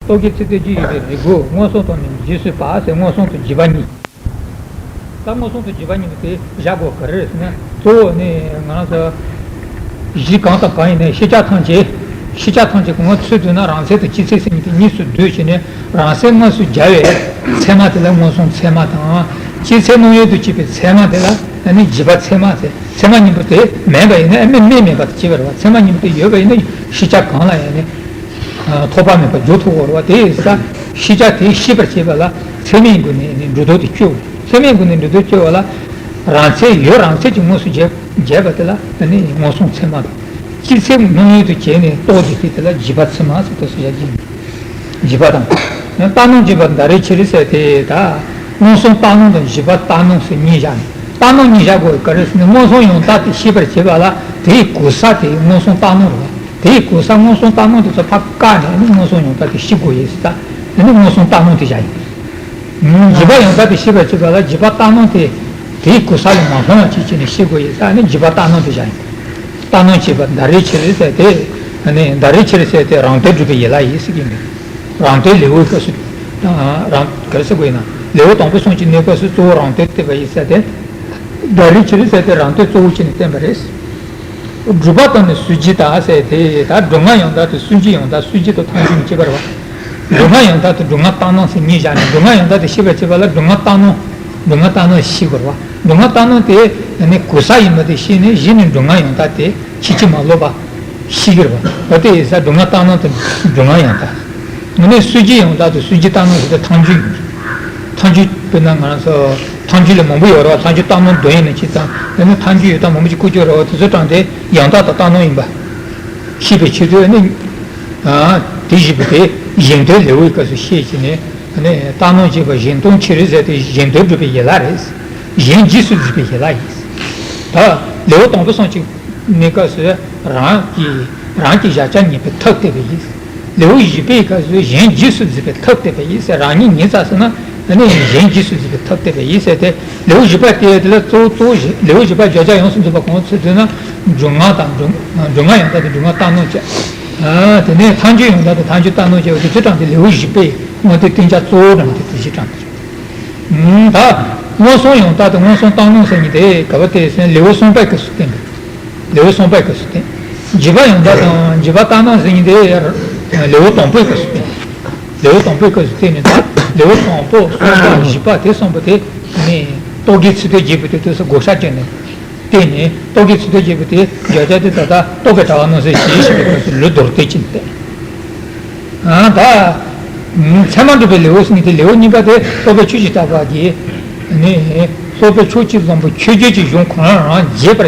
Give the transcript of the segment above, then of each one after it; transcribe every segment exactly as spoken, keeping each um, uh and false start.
རྟོག་གེའི་ཚིག་དོན་གཅིག་ཡོད་པའི་རིགས་དགུ། མངོན་སུམ་དང་ནི་རྗེས་སུ་དཔག་ཟེར། མངོན་སུམ་དང་རྗེས་དཔག་གཉིས། ད་མངོན་སུམ་དང་རྗེས་དཔག་གཉིས་པོ་དེ་བཞག་དགོས་ག་རེ་རེད་ཟེར་ན། གཙོ་བོ་ནི་ང་རང་ཚོ་གཞི་གང་དང་གང་ཡིན་ནའི་ཤེས་བྱ་ཐམས་ཅད། ཤེས་བྱ་ཐམས་ཅད་གང་ག་ཚུལ་བསྡུ་ན་རང་མཚན་དང་སྤྱི་མཚན་ཟེར་གཉིས་དེ་གཉིས་སུ་བསྡུས་བྱས་ནས། རང་མཚན་དངོས་སུ་སྦྱར་བའི་ཚད་མ་དེ་ལ་མངོན་སུམ་ཚད་མ་དང་། སྤྱི་མཚན་སྣང་ཡུལ་དུ་སྐྱེས་པའི་ཚད་མ་དེ་ལ་ནི་རྗེས་དཔག་ཚད་མ་ཟེར། ཚད་མ་གཉིས་པོ་དེ་མེད་པ་ཡིན་ན་དམིགས་མེད་པ་དང་བཅས་པ་རེད་བ། ཚད་མ་གཉིས་པོ་དེ་ཡོད་པ་ཡིན་ན་ཤེས་བྱ་གང་ལ་ཡང་ནི་ཐོགས་པ་མེད་པར་འཇོག་ཐུབ་ཀྱི་རེད་བ། དེ་ཡིན་ཙང་ཤེས་བྱ་དེ་ཤེས་པར་བྱེད་པ་ལ་ཚད་མའི་སྒོ་ནས་ནི་འགྲོ་ལྡོག་དེ་གཅོད་དགོས། ཚད་མའི་སྒོ་ནས་འགྲོ་ལྡོག་གཅོད་པ་ལ་རང་མཚན་ཡོད་རང་མཚན་གྱི་དངོས་སུ་བྱས་བྱས་པ་དེ་ལ་ནི་མངོན་སུམ་ཚད་མ་དང་། སྤྱི་མཚན་སྣང་ཡུལ་དུ་བྱས་ནས་རྟོགས་ཏེ་དེ་དེ་ལ་རྗེས་དཔག་ཚད་མ་ཟེར་དུ་ཟེར་ཡ་ཡིན། རྗེས་དཔག་དང་། རྟགས་སྣང་རྗེས་དཔག་ད་རེས་ཕྱི་རེས་ཟེར་དེ་ད། མངོན་སུམ་རྟགས་སྣང་དང་རྗེས་དཔག་རྟགས་སྣང་ཟེར་གཉིས་བཞག་ནས། རྟགས་སྣང་གཉིས་བཞག་དགོས་ག་རེ་ཟེར་ན། མངོན་སུམ་ཡང་དག་དེ་ཤེས་པར་བྱེད་པ་ལ་དེའི་གོ་ས་དེ་མངོན་སུམ་རྟགས་སྣང་རེད་བ། དེའི་གོ་ས་མངོན་སུམ་རྟགས་སྣང་དེ་ཚོ་ཕར་བཀག་ནས་ནི་མངོན་སུམ་ཡང་དག་དེ་ཤེས་དགོས་ཡིན་ཟེར། ད་དེ་ནི་མངོན་སུམ་རྟགས་སྣང་དེ་བཞག་ཡིན། རྗེས་དཔག་ཡང་དག་དེ་ཤེས་པར་བྱེད་པ་ལ་རྗེས་དཔག་རྟགས་སྣང་དེ་དེའི་གོ་ས་ལས་མ་ལྷུང་བ་ཅིག་བྱས་ནས་ཤེས་དགོས་ཡིན་ཟེར་ནི་རྗེས་དཔག་རྟགས་སྣང་དེ་བཞག་ཡིན། རྟགས་སྣང་རྗེས་དཔག་ད་རེས་ཕྱི་རེས་ཟེར་དེ། ད་རེས་ཕྱི་རེས་ཟེར་དེ་རང་དོན་སྒྲུབ་པའི་ཡན་ལག་ཡིན་ཟེར་གྱི་འདུག་རང་དོན་ལེའུའི་སྐབས་སུ། རང་ག་རེ་ཟེར་དགོས་ཡིན་ན། ལེའུ་དང་པོ་གསུམ་གྱི་གནས་སྐབས་སུ་གཙོ་བོ་རང་དོན་བསྟན་པ་ཡིན་ཟེར་ཏེ། ད་རེས་ཕྱི་རེས་ཟེར་ཏེ་རང་དོན་གཙོ་བོ་བྱས་ནས་བསྟན་པ་རེད། སྒྲུབ་པ་དང་ནི་སྲོལ་འབྱེད་དག་ཟེར་ཏེ། ད་སྒྲུབ་ངག་ཡང་དག་དང་སྲོལ་འབྱེད་ཡང་དག་སྲོལ་འབྱེད་དང་ཐམས་ཅད་ནི་བཅས་པ་རེད་བ། སྒྲུབ་ངག་ཡང་དག་དང་སྒྲུབ་ངག་རྟགས་སྣང་ཟེར་གཉིས་བཞག་ནས། སྒྲུབ་ངག་ཡང་དག་དེ་ཤེས་པར་བྱེད་པ་ལ་སྒྲུབ་ངག་རྟགས་སྣང་། སྒྲུབ་ངག་རྟགས་སྣང་ཤེས་དགོས་རེད་བ། སྒྲུབ་ངག་རྟགས་སྣང་དེ་ནི་གོ་ས་ཡིན་པ་དེ་ཤེས་ནས་གཞི་ནས་སྒྲུབ་ངག་ཡང་དག་དེ་ཕྱིན་ཅི་མ་ལོག་པ་ཤེས་ཀྱི་རེད་བ། འོ་དེ་ཡིན་ཙང་སྒྲུབ་ངག་རྟགས་སྣང་དང་སྒྲུབ་ངག་ཡང་དག་ངོ་ནས་སྲོལ་འབྱེད་ཡང་དག་དང་སྲོལ་འབྱེད་རྟགས་སྣང་ཟེར་ཏེ་ཐལ་འགྱུར་ཡིན། ཐལ་འགྱུར་དཔེར་ན་ང་རང་ཚོ་ཐལ་འགྱུར་ལ་མང་པོ་ཡོད་རེད་བ། ཐལ་འགྱུར་རྟགས་སྣང་བདུན་ཡིན་ན་ཅི་ཙམ། དེ་ནི་ཐལ་འགྱུར་ཡོད་དམ་མང་པོ་ཅིག་བཀོད་ཀྱི་ཡོད་རེད་བ། དེ་ཚོ་དྲངས་ཏེ་ཡང་དག་དང་རྟགས་སྣང་ཡིན་པ་ཤེས་པའི་ཆེད་དུ་ནི། དེ་བཞི་པོ་དེ་གཞན་དོན་ལེའུའི་སྐབས་སུ་བཤད་ཀྱི་ནི། རྟགས་སྣང་རྗེས་དཔག་གཞན་དོན་ཕྱི་རོལ་ཟེར་ཏེ་གཞན་དོན་སྒྲུབ་པའི་ཡན་ལག་རེད། གཞན་རྗེས་སུ་འཛིན་པའི་ཡན་ལག་ཡིན། ད་ལེའུ་དང་པོ་གསུམ་གྱི་གནས་སྐབས་སུ་རང་གི་རང་གི་གཞལ་བྱ་ངེས་པའི་ཐབས་བསྟན་པ་ཡིན། ལེའུ་བཞི་པའི་སྐབས་སུ་གཞན་རྗེས་སུ་འཛིན་པའི་ཐབས་བསྟན་པ་ཡིན་ཟེར། རང་ཉིད་ངེས་ཚར་སོང་ན་ནི་གཞན་རྗེས་སུ་འཛིན་པའི་ཐབས་བསྟན་པ་ཡིན་ཟེར་ཏེ། ལེའུ་བཞི་པ་དེ་དེ་ལ་གཙོ་བོ་གཙོ་བོ་བཞི། ལེའུ་བཞི་པ་བརྗོད་བྱ་ཡོངས་སུ་རྫོགས་པ་གང་ཚུད་ཐུབ་ན། སྒྲུབ་ངག་དང་སྒྲུབ་སྒྲུབ་ངག་རྟགས་སྣང་བྱས། དེ་ནས་ཐལ་འགྱུར་ཡང་དག་དང་ཐལ་འགྱུར་རྟགས་སྣང་བྱས་པ་དེ་ཚོ་དྲངས་ཏེ་ལེའུ་བཞི་པའི་དངོས་དོན་བསྟན་བྱ་གཙོ་བོ་དྲངས་ཏེ་དེ་བཞི་དྲངས་ཏེ། ད་མངོན་སུམ་ཡང་དག་དང་མངོན་སུམ་རྟགས་སྣང་ཟེར་མཁན་དེ་ག་པར་བསྟན་ཟེར་ན། ལེའུ་གསུམ་པའི་སྐབས་སུ་བསྟན་པ། ལེའུ་གསུམ་པའི་སྐབས་སུ་བསྟན། རྗེས་དཔག་ཡང་དག་དང་རྗེས་དཔག་རྟགས་སྣང་ཟེར་མཁན་དེ་ལེའུ་དང་པོའི་སྐབས་སུ་བསྟན། ལེའུ་དང་པོའི་སྐབས་སུ་བསྟན་ནས། ད་ལེའུ་དང་པོ་གསུམ་པ་བཞི་པ་དེ་གསུམ་པོ་དེ་ནི་རྟོག་གེའི་ཚིག་དོན་རྒྱས་པའི་དུས་སུ་བགོ་བཤའ་བྱས་ནས། བསྟན་ནས། རྟོག་གེའི་ཚིག་དོན་རྒྱས་པ་དེ་བརྗོད་བྱ་དེ་ད་ལྟ་རྟོག་པའི་དྲ་བ་རྣམས་སུ་ཞེས་བཤད་པའི་སྐབས་སུ་ལུགས་མདོར་བསྟན་གྱིས་བསྟན། ཨ་ད་ཚད་མ་སྒྲུབ་པའི་ལེའུ་ཟེར་མཁན་དེ་ལེའུ་གཉིས་པ་དེ་རྟོགས་པའི་ཆོས་ཀྱི་གྲགས་པ་གིས་ནི། རྟོགས་པའི་ཕྱོགས་གཅིག་བཟང་པོ་ཆོས་བརྒྱད་ཀྱི་གཞུང་གང་རུང་རང་རྒྱས་པར་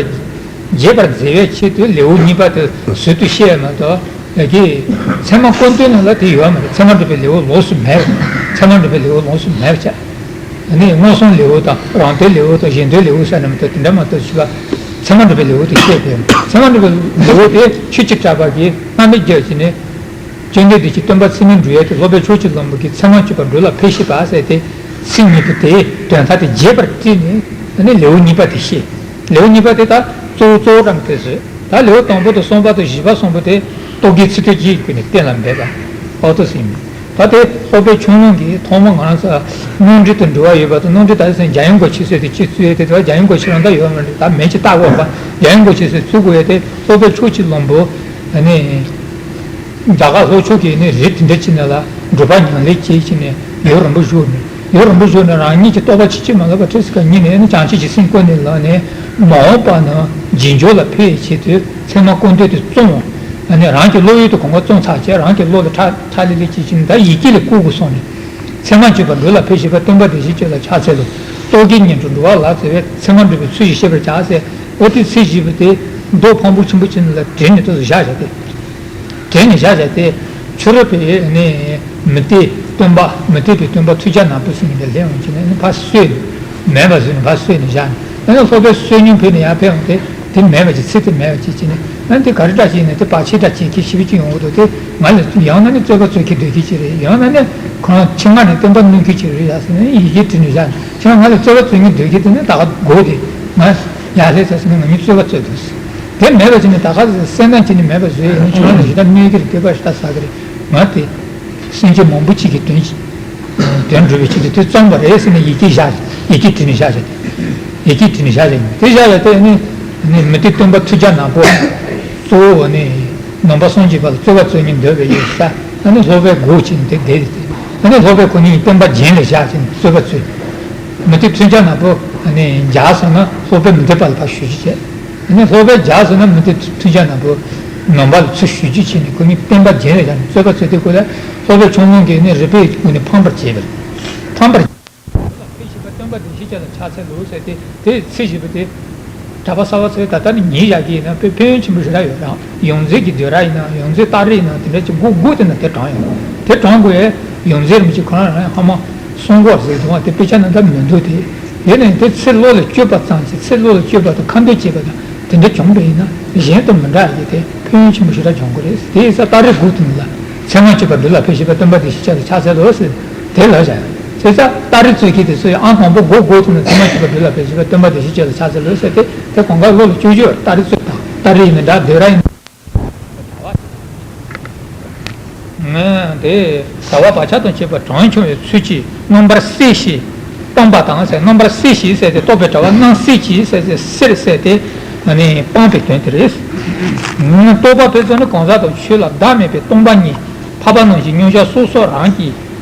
རྒྱས་པར་མཛད་པའི་ཆེད་དུ་ལེའུ་གཉིས་པ་དེ་ཟུར་དུ་བཤད་ཡ་མ་གཏོགས། ཡ་གི་ཚད་མ་སྐུར་འདོན་ནང་ལ་དེ་ཡོད་མ་རེད། ཚད་མ་སྒྲུབ་པའི་ལེའུ་ལོགས་སུ་མེད་པ། ཚད་མ་སྒྲུབ་པའི་ལེའུ་ལོགས་སུ་མེད་པ་བྱས། ནི་མངོན་སུམ་ལེའུ་དང་རང་དོན་ལེའུ་དང་གཞན་དོན་ལེའུ་ཟེར་ནས་མ་གཏོགས་དེ་འདྲ་མ་གཏོགས་ཞེས་པ། ཚད་མ་སྒྲུབ་པའི་ལེའུ་དེ་བཤད་པས། ཚད་མ་སྒྲུབ་པའི་ལེའུ་དེ་ཆོས་ཀྱི་གྲགས་པ་གིས་རྣམ་པར་རྒྱལ་བྱས་ནས། བཅོམ་ལྡན་འདས་ཀྱི་སྟོན་པ་ཚད་མས་སྒྲུབ་ཡས་དེ་སློབ་དཔོན་ཕྱོགས་གཅིག་བཟང་པོ་གིས་ཚད་མ་སྤྱོད་པར་འགྲོ་ལ་ཕན་བཞེད་པ་ཟེར་ཏེ། ཚིག་གཉིས་པོ་དེའི་དོན་དག་དེ་རྒྱས་པར་བཀྲལ་ནས་ནི་ལེའུ་གཉིས་པ་དེ་བཤད། ལེའུ་གཉིས་པ་དེ་ད་གཙོ་བོ་གཙོ་བོ་རང་དེ་བཟོས། ད་ལེའུ་དང་པོ་དང་གསུམ་པ་དང་བཞི་པ་གསུམ་པོ་དེ་རྟོག་གེའི་ཚིག་དོན་རྒྱས་ཀྱི་སྒོ་ནས་གཏན་ལ་འབེབས་པ། ཨོ་ཏོ་ཟེར་ཡིན། ད་དེ་སློབ་དཔོན་ཆུང་ངུ་གིས་ཐོག་མར་ང་རང་ཚོ་སྣོད་འབྲེལ་དུ་འབྲེལ་བ་ཡོད་པ་དང་། སྣོད་འབྲེལ་ད་ཟེར་འཇམ་དབྱངས་སྒོ་ཕྱེ་ཟེར་དེ་ཅིག་བཙུགས་ཡས་དེ། དེ་འཇམ་དབྱངས་སྒོ་ཕྱེ་རང་ད་ཡོད་མ་རེད། ད་མེད་ཅིག་བཏགས་དགོས་པ། འཇམ་དབྱངས་སྒོ་ཕྱེ་ཟེར་བཙུགས་དགོས་ཡས་དེ་སློབ་དཔོན་ཕྱོགས་གཅིག་བཟང་པོ། ཨ་ནི་རྒྱ་གར་ལྷོ་ཕྱོགས་ཀྱི་ནི་རིགས་དེ་འདྲ་ཅིག་ནང་ལ་སྒྲུབ་པ་ཉམས་ལེན་བྱེད་ཀྱི་ནི་ཡུན་རིང་པོ་བཞུགས་ནས། ཡུན་རིང་པོ་བཞུགས་ནས་རང་ཉིད་ཀྱི་རྟོགས་པ་ཕྱིན་ཅི་མ་ལོག་པ་ཁྲིད་སི་ཀ་ཉིད་ནས་ནི་བྱང་ཆུབ་ཀྱི་སེམས་ཀུན་ནས་ལངས་ནས། མ་འོངས་པ་ན་རྗེས་འཇུག་ལ་ཕན་ཡས་ཆེད་དུ་ཚད་མ་སྐུར་འདོན་དེ་བརྩམས། ཨ་ནི་རང་གི་བློ་ཡུལ་དུ་གང་ག་བརྩམས་ཚར་བྱས། རང་གི་བློ་ལ་ཁྲ་ཁྲ་ལི་ལི་བྱེད་ཀྱི་ནི་ད་ཡི་གེ་ལ་བཀོད་དགོས་སོང་ནས། ཚད་མ་སྤྱོད་པར་འགྲོ་ལ་ཕན་བཞེད་པ། སྟོན་པ་བདེ་གཤེགས་སྤྱོད་ལ་ཕྱག་འཚལ་ལོ། རྟོག་གེ་ཉིད་དུ་འགྲོ་བ་ལ་བརྩེ་བས། ཚད་མ་སྒྲུབ་པའི་ཚུལ་བཞིན་ཤེས་པར་བྱ་ཟེར། འོ་དེ་ཚིག་བཞི་པོ་དེ་མདོ་ཕུང་པོ་ཆེན་པོ་ཅིག་ནང་ལ་བྲིས་ནས་དེ་ཚོ་བཞག་བཞག་སྟེ། དེ་ནི་བཞག་བཞག་སྟེ། ཕྱི་རོལ་པའི་ནི་མུ་སྟེགས་སྟོན་པ། མུ་སྟེགས་པའི་སྟོན་པ་ཐོས་རྒྱལ་ནག་པོ་ཟེར་མཁན་དེ་ལེན་འོང་བྱས་ནས་ནི་ཕར་བསྲོས་ནས། མེད་པ་བཟོས་ནས་ཕར་བསྲོས་ནས་བཞག་ནས། ཨ་ནི་སློབ་དཔོན་བསོད་སྙོམས་ཕེབས་ནས་ཡར་ཕེབས་འོང་སྟེ། དེ་མེད་པ་ཅིག་ཚིག་དེ་མེད་པ་ཅིག་བྱས་ནས། ཨ་ནི་དེ་ག་རེ་འདྲ་ཅིག་ནས་དེ་བར་ཆད་འདྲ་བྱེད་མཁན་ཞེ་པོ་ཅིག་ཡོང་གི་འདུག་དེ་ང་ལ་ཡང་ན་ནི་རྩོད་པ་རྩོད་མཁན་སྡོད་ཀྱི་ཅིག་རེད། ཡང་ན་ནི་ཁོ་རང་ཕྱི་ནང་ནས་སྟོན་པ་གནོད་མཁན་ཅིག་རེད་ཡ་ཟེར་ནས་ཡི་གེ་བྲིས་ནས་བཞག་ནས། ཁྱེད་རང་ང་ལ་རྩོད་པ་རྩོད་མཁན་སྡོད་ཀྱི་དེ་ནི་ད་ག་སྒོ་དེ་ང་ཡར་སླེབས་ཚར་ཟེར་ནས་ང་གཉིས་རྩོད་པ་རྩོད་འདུག་ཟེར། དེ་མེད་པ་བྱས་ནས་ད་ག་ཟེར་སེམས་ནང་བྱས་ནས་མེད་པ་བཟོས་ཡིན་ན། ཁྱོད་རང་ལ་ཞེ་དྲག་གནོད་ཀྱི་རེད། སྡིག་པ་ཞེ་དྲག་བསགས་ཀྱི་རེད། ང་དེ། སེམས་ཅན་མང་པོ་གཅིག་གི་དོན་གྱི་དོན་སྒྲུབ་པའི་ཆེད་དུ་དེ་བརྩམས་པ་རེད་ཟེར་ནས་ཡི་གེ་བཞག་ཡི་གེ་བྲིས་ནས་བཞག་བཞག་ཡི་གེ་བྲིས་ནས་བཞག་བཞག་དེ་བཞག་ཡ་དེ་ནི་ནི་མུ་སྟེགས་སྟོན་པ་ཐུགས་རྒྱལ་ནག་པོ་གཙོ་བོ་ནི་ནང་པ་སངས་རྒྱས་པ་ལ་རྩོད་པ་རྩོད་སྙིང་འདོད་པའི་ཡོད་ས་ཨ་ནི་སློབ་དཔོན་སྒོ་ཕྱེ་ནས་དེ་བསྡད་དེ་ཨ་ནི་སློབ་དཔོན་ཁོ་ནི་སྟོན་པ་རྒྱན་ལས་བཞག་ཅིང་རྩོད་པ་རྩོད། མུ་སྟེགས་ཐུགས་རྒྱལ་ནག་པོ་ནི་རྒྱལ་སོང་ན་སློབ་དཔོན་མུ་སྟེགས་པ་ལ་ཕར་ཞུ་རྒྱུ་བྱས། ཨ་ནི་སློབ་དཔོན་རྒྱལ་སོང་ན་མུ་སྟེགས་ཐུགས་རྒྱལ་ནག་པོ་ནང་པ་ལ་ཚུར་ཞུ་རྒྱུ་བྱས་ནས་ཁོ་ནི་སྟོན་པ་རྒྱན་ལས་བཞག་ནས་རྩོད་པ་རྩོད་དུས་ཁོ་ལ་སློབ་དཔོན་ཆུང་ངུ་གིས་ནི་རུས་པའི་ངོས་ནས་འཕངས་པར་བྱས་པ་རེད། འཕངས་པར། ལ་ཕན་བཞེད་པ་སྟོན་པ་བདེ་གཤེགས་ཅན་ལ་ཕྱག་འཚལ་ལོ་ཟེར་ཏེ་དེ་ཚིག་བཞི་པོ་དེ། གྲྭ་པ་གསར་པ་ཚོས་ད་ལྟ་ནས་ཉན་བཞག་གི་ཡིན་ན་དཔེ་ཕན་ཡོན་ཆེན་པོ་ཞེ་དྲག་ཡོད་རེད། ཡོངས་འཛིན་གྱི་འདོད་ར་ཡིན་ན་ཡོངས་འཛིན་རྟགས་རིགས་ཡིན་ན་དེ་འདྲ་ཅིག་སྒོ་སྒོ་དེ་ན་དེ་དྲངས་ཡོང་དེ་དྲངས་དགོས་ཡས་ཡོངས་འཛིན་རིན་པོ་ཆེ་ཁོ་རང་རང་ཧ་མ་གསུང་སྐོར་ཟེར་དུས་དེ་དཔེ་ཆ་ནང་ད་མི་འདུག་དེ་དེ་ནས་དེ་ཚིག་བློ་ལ་བཅོས་པ་ཙམ་གྱིས་ཚིག་བློ་ལ་བཅོས་པ་དང་ཁ་འདོན་བྱས་པ་དང་དེ་འདྲ་བྱུང་བ་ཡིན་ན་གཞན་དང་མི་འདྲ་ཡི་དེ་ཕན་ཡོན་ཆེན་པོ་ཞེ་དྲག་འབྱུང་གི་རེད། དེ་ཡིན་ཙང་རྟགས་རིགས་དགུ་དེ་ནི་ལ་ཚད་མ་གཅོད་པ་བདུད་ལ་ཕན་བཞེད་པ་སྟོན་པ་བདེ་གཤེགས་ཅན་ལ་ཕྱག་འཚལ་ལོ་ཟེར། དེ་ལ་བཞག་ཡོད། བྱས་ཙང་རྟགས་རིགས་རྩོད་མཁན་དེ་ཚོས་ཨང་དང་པོ་སྒོ་སྒོ་དེ་ནས་ཚད་མ་གཅོད་པ་བདུད་ལ་ཕན་བཞེད་པ་སྟོན་པ་བདེ་གཤེགས་ཅན་ལ་ཕྱག་འཚལ་ལོ་ཟེར་ཏེ་དེ་གང་ག་བློ་ལ་བཅོས་བཅོས་རྟགས་རིགས་རྩོད་དང་རྟགས་རིགས་ཡིན་མི་འདྲ་འདོད་ར་ཡིན། དེ་ཟླ་བ་བག་ཆགས་དང་བཅས་པ་གྲངས་ཆུང་བའི་ཚུལ་གྱིས་རྣམ་པར་བསྲེས་ཤིང་སྟོང་པ་དང་ཟེར། རྣམ་པར་བསྲེས་ཤིང་ཟེར་ཏེ་རྟོག་པའི་དྲ་བ་རྣམ་བསྲེས་ཀྱིས་ཟེར་ཏེ་བསྲེས་ཟེར་ཏེ་སྤངས་པའི་དོན་དེ་རེད། རྟོག་པ་ཕུན་ཚོགས་ནི་གང་ཟག་དང་ཆོས་ལ་བདག་མེད་པའི་སྟོང་པ་ཉིད། འཕགས་པ་རྣམས་ཀྱི་མཉམ་གཞག་སོ་སོ་རང་གིས་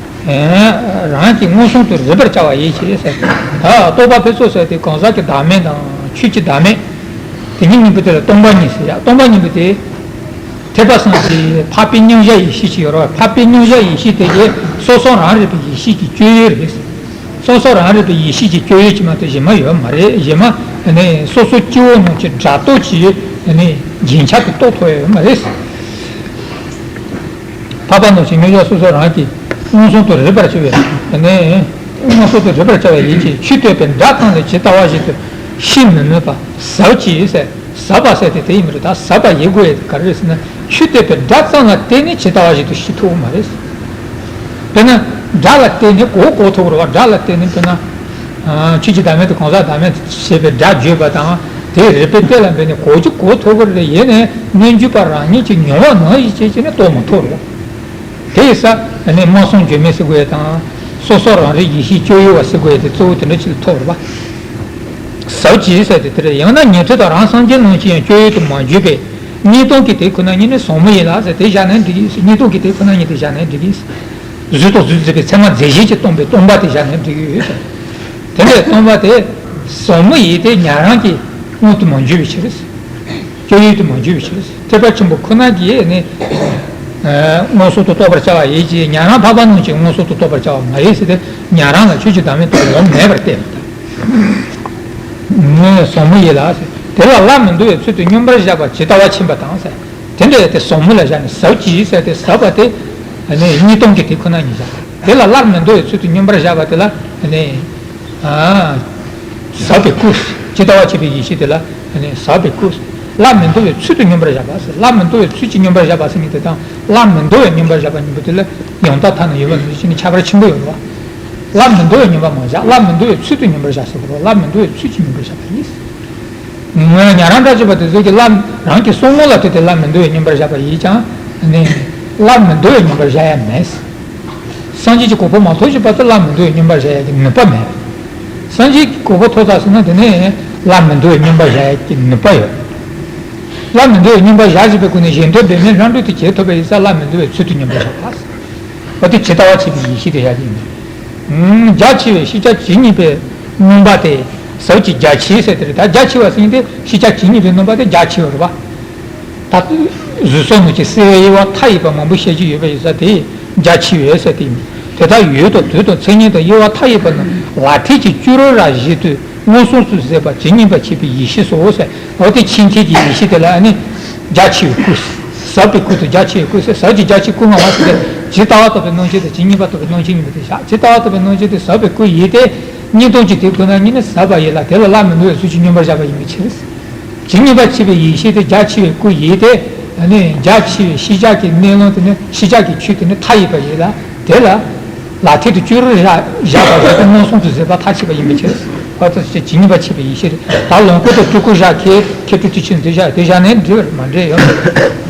རང་གིས་མངོན་སུམ་དུ་རིག་པར་བྱ་བ་ཡིན་ཞེས་ཟེར། ད་རྟོག་པ་ཕུན་ཚོགས་ཟེར་ཏེ་གང་ཟག་གི་བདག་མེད་དང་ཆོས་ཀྱི་བདག་མེད། དེ་གཉིས་གཉིས་པོ་དེ་ལ་སྟོང་པ་ཉིད་ཟེར་ཡ། སྟོང་པ་ཉིད་པོ་དེ། ཐེག་པ་གསུམ་གྱི་འཕགས་པའི་མཉམ་གཞག་ཡེ་ཤེས་ཅིག་ཡོད་རེད་བ། འཕགས་པའི་མཉམ་གཞག་ཡེ་ཤེས་དེ་གའི་སོ་སོ་རང་རིག་པའི་ཡེ་ཤེས་ཀྱི་སྤྱོད་ཡུལ་རེད། སོ་སོ་རང་རིག་པའི་ཡེ་ཤེས་ཀྱི་སྤྱོད་ཡུལ་ཅིག་མ་གཏོགས་གཞན་མ་ཡོད་མ་རེད། གཞན་མ་ནི་སོ་སོ་སྐྱེ་བོ་རྣམས་ཀྱི་སྒྲ་རྟོག་གི་ནི་རྒྱན་ཆ་དེ་རྟོགས་ཐུབ་ཡོད་མ་རེད། འཕགས་པ་རྣམས་ཀྱི་མཉམ་གཞག་སོ་སོ་རང་གིས་མངོན་སུམ་དུ་རིག་པར་བྱ་བའི་ནི་མངོན་སུམ་དུ་རིག་པར་བྱ་བའི་ཡིད་ཀྱིས་ཆོས་སྟོན་པའི་སྒྲ་གཏམ་ལས་ཇི་ལྟ་བ་བཞིན་དུ་ཤེས་མི་ནུས་པ་ཟབ་ཅིང་ཟབ། ཟབ་པ་ཟེར་དེ་དེ་ཡིན་མི་རེད། ད་ཟབ་པ་ཡིན་དགོས་ཡས་དེ་ག་རེ་རེད་ཟེར་ན་ཆོས་སྟོན་པའི་སྒྲ་ཙམ་ལ་བརྟེན་ནས་ཇི་ལྟ་བ་བཞིན་དུ་ཤེས་ཐུབ་ཀྱི་མ་རེད། དཔེར་ན་སྒྲ་ལ་བརྟེན་ནས་གོ་གོ་ཐུབ་ཀྱི་རེད་བ། སྒྲ་ལ་བརྟེན་ནས་དཔེར་ན། ཆོས་ཀྱི་བདག་མེད་དང་གང་ཟག་བདག་མེད་ཞེས་པའི་སྒྲ་བརྗོད་པ་དང་དེའི་རིགས་པའི་གཏེར་ལ་འབད་ནས་གོ་རྒྱུ་གོ་ཐུབ་ཀྱི་རེད། ཡིན་ནའི་སྙན་བརྒྱུད་པ་རང་ཉིད་ཀྱིས་མྱོང་བ་ནང་བཞིན་བྱས་བྱས་ནས་རྟོགས་མ་ཐུབ་རེད། དེ་ཡིན་ཙང་ནི་སྨྲ་བསམ་བརྗོད་མེད་ཟེར་དགོས་ཡས་དང་། སོ་སོ་རང་རིག་ཡེ་ཤེས་སྤྱོད་ཡུལ་བ་ཟེར་དགོས་ཡས་དེ་གཙོ་བོ་དེ་འདྲ་ཅིག་ལ་ཐུག་རེད་པ། ཟབ་ཅིང་ཟེར་ཏེ་དེ་རེད། ཡང་ན་ཉན་ཐོས་དང་རང་སངས་རྒྱས་རྣམས་ཀྱིས་ཡང་སྤྱོད་ཡུལ་དུ་མ་གྱུར་པའི་གཉིས་སྟོང་གི་དེ་ཁོ་ན་ཉིད་ནི་ཟབ་མོ་ཡིན་ལ་ཟེར་དེ་བཞག་ནའི་འགྲིག་གི། གཉིས་སྟོང་གི་དེ་ཁོ་ན་ཉིད་དེ་བཞག་ནའི་འགྲིག་གི། གཟུགས་དང་གཟུགས་མཛེས་པའི་ཚད་མ་རྫས་གཞན་གྱིས་སྟོང་པའི་སྟོང་པ་དེ་བཞག་ནའི་འགྲིག་གི་ཡོད་ཟེར། དེ་འདྲའི་སྟོང་པ་དེ་ཟབ་མོ་ཡིན་ཏེ་ཉན་རང་གི་དངོས་དུ་མ་གྱུར་པའི་ཕྱིར། སྤྱོད་ཡུལ་དུ་མ་གྱུར་པའི་ཕྱིར། ཐེག་པ་ཆེན་པོ་ཁོ་ན་གྱིས་ནི། མངོན་སུམ་དུ་རྟོགས་པར་བྱ་བ་ཡིན་གྱི་ཉན་རང་འཕགས་པ་རྣམས་ཀྱིས་མངོན་སུམ་དུ་རྟོགས་པར་བྱ་བ་མ་ཡིན་ཟེར་ཏེ་ཉན་རང་ལ་ཆོས་ཀྱི་བདག་མེད་རྟོགས་ཡོང་མེད་པར་བསྟན་པ་དང་། ཟབ་མོ་ཡིན་ལ་ཟེར། དེ་ལ་སླར་མི་འདོར་བའི་ཚུལ་དུ་མངོན་པར་བཞག་པ་ཇི་ལྟ་བ་ཕྱིན་པ་དང་ཟེར། དེ་འདྲ་ཡོད་དེ་ཟབ་མོ་ལ་བཞག་ནས་ཟབ་ཅིང་ཟེར་ཏེ་ཟབ་པ་དེ། གཉིས་སྟོང་གི་དེ་ཁོ་ན་ཉིད་བཞག་པ། དེ་ལ་སླར་མི་འདོར་བའི་ཚུལ་དུ་མངོན་པར་བཞག་པ་དེ་ལ། ཟབ་པའི་སྐུ། ཇི་ལྟ་བ་ཕྱིན་པའི་ཡེ་ཤེས་དེ་ལ་ཟབ་པའི་སྐུ། སླར་མི་འདོར་བའི་ཚུལ་དུ་མངོན་པར་བཞག་པ་ཟེར། སླར་མི་འདོར་བའི་ཚུལ་གྱིས་མངོན་པར་བཞག་པ་ཟེར་མཁན་དེ་དང་སླར་མི་འདོར་བའི་མངོན་པར་བཞག་པ་གཉིས་པོ་དེ་ལ་ཡང་དག་ཐ་ན་ཡོད་པ་ནང་བཞིན་གྱི་ཁྱད་པར་ཆེན་པོ་ཡོད་རེད་བ། སླར་མི་འདོར་བའི་མངོན་པར་མ་བཞག་སླར་མི་འདོར་བའི་ཚུལ་དུ་མངོན་པར་བཞག་ཟེར་བ་སླར་མི་འདོར་བའི་ཚུལ་གྱིས་མངོན་པར་བཞག་པ་ཡིན། ང་ཉན་རང་འདྲ་བྱེད་པ་དེ་ཚོ་གིས་སླར་རང་གི་བསམ་ངོ་ལ་ལྟོས་ཏེ་སླར་མི་འདོར་བའི་མངོན་པར་བཞག་པ་ཡིན་ཀྱང་ནི། སླར་མི་འདོར་བའི་མངོན་པར་བཞག་ཡ་མེད། སངས་རྒྱས་ཀྱི་གོ་འཕང་མ་ཐོབ་ཀྱི་བར་དུ་སླར་མི་འདོར་བའི་མངོན་པར་བཞག་ཡ་གི་ནུས་པ་མེད། སངས་རྒྱས་ཀྱི་གོ་འཕང་ཐོབ་ཚར་སོང་ན་དེ་ནས་སླར་མི་འདོར་བའི་མངོན་པར་བཞག་ཡ་གི་ནུས་པ་ཡོད། སླར་མི་འདོར་བའི་མངོན་པར་བཞག་བཞིན་པའི་སྒོ་ནས་གཞན་དོན་འབད་མེད་ལྷ་འགྲོ་དེ་བྱེད་ཐུབ་པ་ཡིན་ཙང་སླར་མི་འདོར་བའི་ཚུལ་དུ་མངོན་པར་བཞག་པ། འོ་དེ་ཇི་ལྟ་བ་ཕྱིན་པའི་ཡེ་ཤེས་དེ་ཡ་ཡིན། རྒྱ་ཆེ་བའི་ཤེས་བྱ་ཇི་སྙེད་པའི་སྣོན་པ་དེ་ཟབ་ཅིང་རྒྱ་ཆེ་ཟེར་དེ་རེད། ད་རྒྱ་ཆེ་བ་ཟེར་མཁན་དེ་ཤེས་བྱ་ཇི་སྙེད་པའི་སྣོན་པ་དེ་རྒྱ་ཆེ་བ་རེད་པ། ད་གཟུགས་སོགས་རྣམས་ཀྱི་སེལ་བའི་དབྱེ་བ་མཐའ་ཡས་པ་མང་པོ་བཤད་ཀྱི་ཡོད་པ་ཡིན་ཙང་དེ་རྒྱ་ཆེ་བས་ཟེར་དེ་ཡིན། དེ་ལྟར་ཡུལ་དང་དུས་དང་མཚན་ཉིད་དང་དབྱེ་བ་མཐའ་ཡས་པ་རྣམས་ལག་མཐིལ་གྱིས་བསྐྱུར་ར་བཞིན་དུ་མངོན་སུམ་དུ་གཟིགས་པ་ཇི་སྙེད་པ་མཆིས་པའི་ཡེ་ཤེས་སོ་ཟེར། འོ་དེ་ཆེས་མཐིལ་གྱི་ཡེ་ཤེས་དེ་ལ་ནི་རྒྱ་ཆེ་བའི་སྐུ། ཟབ་པའི་སྐུ་དང་རྒྱ་ཆེ་བའི་སྐུ་ཟེར། ཟབ་ཅིང་རྒྱ་ཆེའི་སྐུ་ལྔ་བ་ཟེར་ཏེ་ཇི་ལྟ་བ་རྟོགས་པའི་སྣང་མཆེད་དང་ཇི་སྙེད་པ་རྟོགས་པའི་སྣང་མཆེད་གཉིས་པོ་དེ་བཞག་ཇི་ལྟ་བ་རྟོགས་པའི་སྣང་མཆེད་དེ་ཟབ་པའི་སྐུ་ཡིན་ཏེ། གཉིས་སྟོང་གཅིག་དེ་ཁོ་ན་ཉིད་ནི་ཟབ་པ་ཡིན་ལ་དེ་ལ་སླར་མི་འདོར་བའི་ཚུལ་གྱིས་མངོན་པར་བཞག་པ་ཡིན་པའི་ཕྱིར། ཇི་སྙེད་པ་མཆིས་པའི་ཡེ་ཤེས་དེ་རྒྱ་ཆེ་བའི་སྐུ་ཡིན་ཏེ། ནི་རྒྱ་ཆེ་བའི་ཤེས་བྱ་གི་གནས་ལུགས་དེ་ནི་ཤེས་བྱ་གི་ཆོས་དེ་ནི་མཐའ་ཡས་པ་ཡིན་ལ་དེ་ལ། ལག་མཐིལ་དུ་བསྐྱུར་ར་བཞག་པ་ཞིག་ཏུ་མངོན་སུམ་དུ་གཟིགས་པ་མཐའ་ཆད་པ་ཡིན་པའི་ཕྱིར། ཁོ་ཚོ་ཇི་སྙེད་པ་མཆིས་པའི་ཡེ་ཤེས་རེད། ད་ལོངས་སྐུ་དང་སྤྲུལ་སྐུ་བཞག་ཁྱེད་ཁྱེད་སྤྲུལ་སྐུ་ཆེན་དེ་བཞག་དེ་བཞག་ནས་འགྲིག་པ་མ་འགྲིག་ཡོད།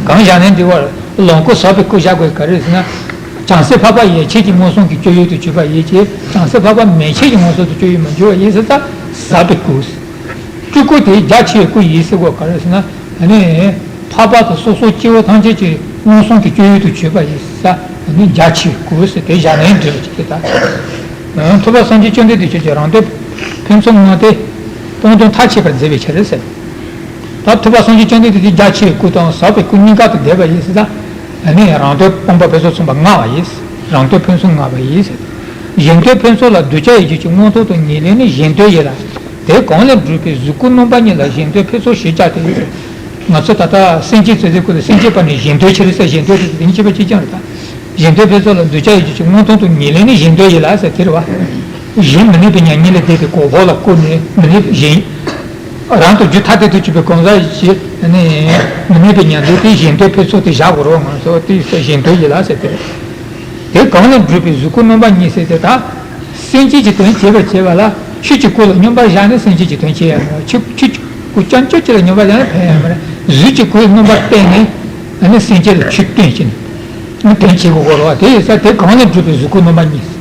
གང་བཞག་ནས་འགྲིག་པ་ལོངས་སྐུ་ཟབ་པའི་སྐུ་བཞག་དགོས་ག་རེ་ཟེར་ན། བྱང་སེམས་འཕགས་པ་ཡན་ཆད་ཀྱི་མངོན་སུམ་གྱི་སྤྱོད་ཡུལ་དུ་གྱུར་པ་ཡིན་གྱི། བྱང་སེམས་འཕགས་པ་མན་ཆད་ཀྱི་མངོན་སུམ་དུ་སྤྱོད་ཡུལ་མི་འགྱུར་བ་ཡིན་ཟེར་ཙང་ཟབ་པའི་སྐུ། སྤྲུལ་སྐུ་དེ་རྒྱ་ཆེ་བའི་སྐུ་ཡིན་ཟེར་གོ་ག་རེ་ཟེར་ན། ཨ་ནི། འཕགས་པ་དང་སོ་སོ་སྐྱེ་བོ་ཐམས་ཅད་ཀྱི་མངོན་སུམ་གྱི་སྤྱོད་ཡུལ་དུ་གྱུར་པ་ཡིན་ཟེར། ཨ་ནི་རྒྱ་ཆེ་བའི་སྐུ་ཟེར་དེ་བཞག་ནས་འབྲི་བ་ཅིག་དེ་ལྟར། ཐུབ་པ་སངས་རྒྱས་བཅོམ་ལྡན་འདས་ཆོས་ཀྱི་རང་དོན་ཕུན་སུམ་མངོན་ཏེ། སྤངས་རྟོགས་མཐར་ཕྱིན་པར་མཛད་པའི་ཕྱིར་ཟེར། ད་ཐུབ་པ་སངས་རྒྱས་བཅོམ་ལྡན་འདས་དེ་རྒྱ་ཆེ་བའི་སྐུ་དང་ཟབ་པའི་སྐུ་གཉིས་ཀ་དང་ལྡན་པ་ཡིན་ཟེར་ད། ཨ་ནི་རང་དོན་སྤངས་པ་ཕུན་སུམ་ཚོགས་པ་མངའ་བ་ཡིན། རང་དོན་ཕུན་སུམ་མངའ་བ་ཡིན། གཞན་དོན་ཕུན་ཚོགས་ལ། གདུལ་བྱ་ཡིད་བྱེད་ཀྱི། མངོན་མཐོ་དང་ཉེར་ལེན་ནི། གཞན་དོན་ཡིན་ལ། དེ་གང་ལས་འགྲུབ་པའི། གཟུགས་སྐུ་རྣམ་པ་གཉིས་ལ། གཞན་དོན་ཕུན་ཚོགས་ཞེས་བྱ་སྟེ། ང་ཚོ་ད་ལྟ་སེམས་ཅན་ཚོད་ཚོད་སྐུ་ལ་སེམས་ཅན་པ་ནི་གཞན་དོན་ཕྱིར་ཟེར། གཞན་དོན་དེ་དེ་ཉིད་ཅེས་པ་གཅིག་རྐྱང་རེད་ད། གཞན་དོན་ཕུན་ཚོགས་ལ། གདུལ་བྱ་ཡིད་བྱེད་ཀྱི། མངོན་མཐོ་དང་ཉེར་ལེན་ནི། གཞན་དོན་ཡིན་ལ་ཟེར་དེ་རེད་བ། གཞན་མི་གནས་པའི་མྱ་ངན་ལས་འདས་ཏེ་གོ་འཕང་ལ་བཀོད་ནས་མི་གནས་པའི་གཞན། རང་དང་རྒྱུ་ཐ་དད་དུ་གྱུར་པའི་གང་ཟག་ཞིག་ནི་མི་གནས་པའི་མྱ་ངན་དེ་གཞན་དོན་ཕུན་ཚོགས་དེ་བཞག་དགོས་རེད་བ། ང་ཚོ་དེ་གཞན་དོན་ཡིན་ལ་ཟེར་དེ་རེད། དེ་གང་ལས་འགྲུབ་པའི། གཟུགས་སྐུ་རྣམ་པ་གཉིས་ཟེར་དེ་དག་སེམས་ཅན་གྱི་དོན་བྱེད་པར་བྱེད་པ་ལ། ཆོས་ཀྱི་སྐུ་ལ་སྙོམས་པར་བཞག་ནས་སེམས་ཅན་གྱི་དོན་བྱེད་ཡ་མ་རེད། ཆོས་ཆོས་ཀྱི་སྐུ་རྐྱང་རྐྱང་ཅིག་ལ་སྙོམས་པར་བཞག་ན་ཕན་ཡ་མ་རེད། གཟུགས་ཀྱི་སྐུའི་རྣམ་པར་བསྟན་ནས་ཨ་ནི་སེམས་ཅན་ལ་ཆོས་སྟོན་བྱེད་ནས་དོན་བྱེད་དགོས་རེད་བ། དེ་ཡིན་ཙང་དེ་གང་ལས་འགྲུབ་པའི། གཟུགས་སྐུ་རྣམ་པ་གཉིས།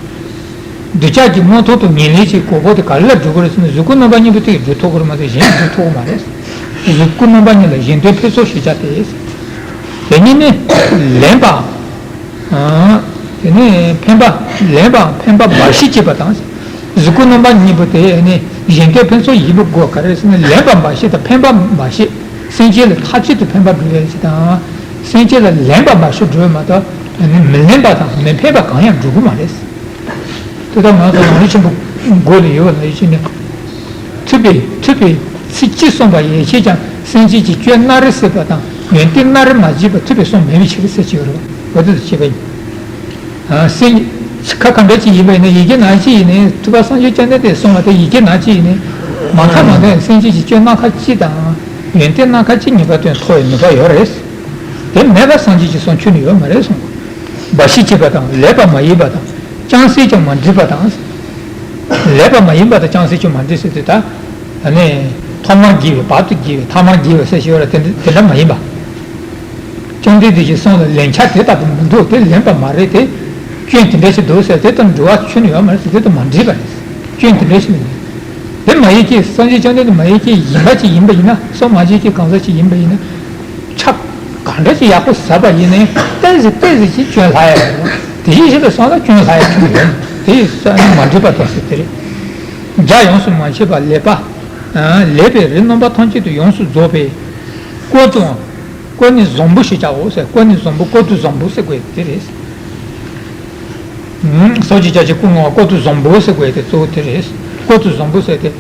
གདུལ་བྱ་གི་མངོན་མཐོ་དང་ཉེར་ལེན་གྱི་གོ་འཕང་དེ་ག་རེ་ལ་འགྲུབ་དགོས་རེད་ཟེར་ན། གཟུགས་སྐུ་རྣམ་པ་གཉིས་པོ་དེ་གིས་འགྲུབ་ཐུབ་ཀྱི་རེད་མ་གཏོགས་གཞན་གྱིས་འགྲུབ་ཐུབ་ཀྱི་མ་རེད། གཟུགས་སྐུ་རྣམ་པ་གཉིས་ལ། གཞན་དོན་ཕུན་ཚོགས་ཞེས་བྱ་སྟེ། དེ་ཉིད་ནི་ལེན་པ། དེ་ནི་ཕན་པ། ལེན་པའམ་ཕན་པ་འབའ་ཞིག་བྱེད་པ་དང་། གཟུགས་སྐུ་རྣམ་པ་གཉིས་པོ་དེ་ནི་གཞན་དོན་ཕུན་ཚོགས་ཡིན་པའི་སྒོ་ག་རེ་ཟེར་ན། ལེན་པ་འབའ་ཞིག་དང་ཕན་པ་འབའ་ཞིག་སེམས་ཅན་ལ་མཐའ་གཅིག་ཏུ་ཕན་པ་སྒྲུབ་ཡ་ཞིག་དང་། སེམས་ཅན་ལ་ལེན་པ་འབའ་ཞིག་སྒྲུབ་མ་གཏོགས་མི་ལེན་པ་དང་མི་ཕན་པ་གང་ཡང་སྒྲུབ་ཀྱི་མ་རེད། དེ་ལྟར་ང་ཚོ་རང་རིག་ཆེན་པོའི་མགོ་ལ་ཡོད་པ་ལ་ཡིད་ཆེས་ནས། ཐུབ་པས་ཐུབ་པས་ཚིག་གཅིག་གསུངས་པ་ཡན་ཆད་ཀྱང་། སེམས་ཅན་གྱི་སྐྱོན་སྣ་རེ་སེལ་བ་དང་། ཡོན་ཏན་སྣ་རེ་མ་བརྗེད་པ། ཐུབ་པས་གསུངས་མེད་པའི་ཕྱིར་ཟེར་གྱི་ཡོད་རེད་བ། འོ་དེ་ཚོ་བྱས་པ་ཡིན། སེམས། ཁ་ག་འདྲ་ཅིག་ཡིན་པ་ཡིན་ན། ཡི་གེ་ནང་ཅིག་ཡིན་ནའི། ཐུབ་པ་སངས་རྒྱས་བཅོམ་ལྡན་འདས་གསུངས་པ་དེ་ཡི་གེ་ནང་ཅིག་ཡིན་ནའི། མ་མཐའ་མ་མཐའ་ཡང་སེམས་ཅན་གྱི་སྐྱོན་སྣ་ཁ་གཅིག་དང་། ཡོན་ཏན་སྣ་ཁ་གཅིག་ངེས་པར་དུ་ཐོབ་པའི་ནུས་པ་ཡོད་རེད། དེ་མེད་པ་སངས་རྒྱས་ཀྱི་གསུང་ཁྱོན་ནས་ཡོད་མ་རེད་གསུངས། འབའ་ཞིག་བྱེད་པ་དང་། ལེགས་པར་མ་ཡིན་པ་དང་། ཅུང་ཟད་ཀྱང་མ་འགྲིག་པ་དང་། ལེགས་པར་མ་ཡིན་པ་དང་ཅུང་ཟད་ཀྱང་མ་འགྲིག་ཟེར་དུས་ད། ཨ་ནི། ཐོག་མར་དགེ་བའི་བར་དུ་དགེ་བའི་ཐ་མར་དགེ་བའི་ཟེར་ཞེས་པ་ལ་དེ་འདྲ་དེ་འདྲ་མ་ཡིན་པ། བཅོམ་ལྡན་འདས་ཀྱི་གསུང་ལ་ལན་ཆགས་དེ་ལྟ་བུ་མི་འདུག་དེ་ལེན་པ་མ་རེད་དེ། སྐྱོན་དེ་འདྲ་ཞིག་འདུག་ཟེར་དེ་དང་འགྲོ་བ་ཁྱོན་ནས་ཡོད་མ་རེད་ཟེར། དེ་དང་མ་འགྲིག་པ་རེད། སྐྱོན་དེ་འདྲ་ཞིག་མི་འདུག་དེ་མ་ཡིན་གྱི་སངས་རྒྱས་བཅོམ་ལྡན་འདས་མ་ཡིན་གྱི་ཡིན་པ་ཅིག་ཡིན་པ་ཡིན་ན། སོ་མ་བྱེད་ཀྱི་གང་ཟག་ཅིག་ཡིན་པ་ཡིན་ན། ཆ་གང་འདྲ་ཅིག་ཡག་པོ་ཟ་བ་ཡིན་ནའི་ཏོག་ཙམ་ཏོག་ཙམ་ཅིག་སྐྱོན་ལྷག་ཡ་ཡོད་རེད། དེ་བཞིན་གཤེགས་པའི་གསུང་ལ་སྐྱོན་ལྷག་ཡ་ཁྱོན་ནས་ཡོད། དེ་ཡིན་ཙང་མ་འགྲིག་པ་དང་ཟེར་དེ་རེད། རྒྱ་ཡོངས་སུ་མ་ཆད་པ་ལེགས་པ། ལེགས་པའི་རིགས་རྣམ་པ་ཐམས་ཅད་དུ་ཡོངས་སུ་རྫོགས་པའི་སྐུ་དང་། སྐུ་ནི་བཟང་པོ་ཞེས་བྱའོ་ཟེར། སྐུ་ནི་བཟང་པོ། སྐུ་དེ་བཟང་པོ་ཟེར་དགོས་དེ་རེད། སངས་རྒྱས་བཅོམ་ལྡན་འདས་སྐུ་ངོ་སྐུ་དེ་བཟང་པོ་ཟེར་དགོས་དེ་གཙོ་བོ་དེ་རེད། སྐུ་དེ་བཟང་པོ་ཟེར་དེ།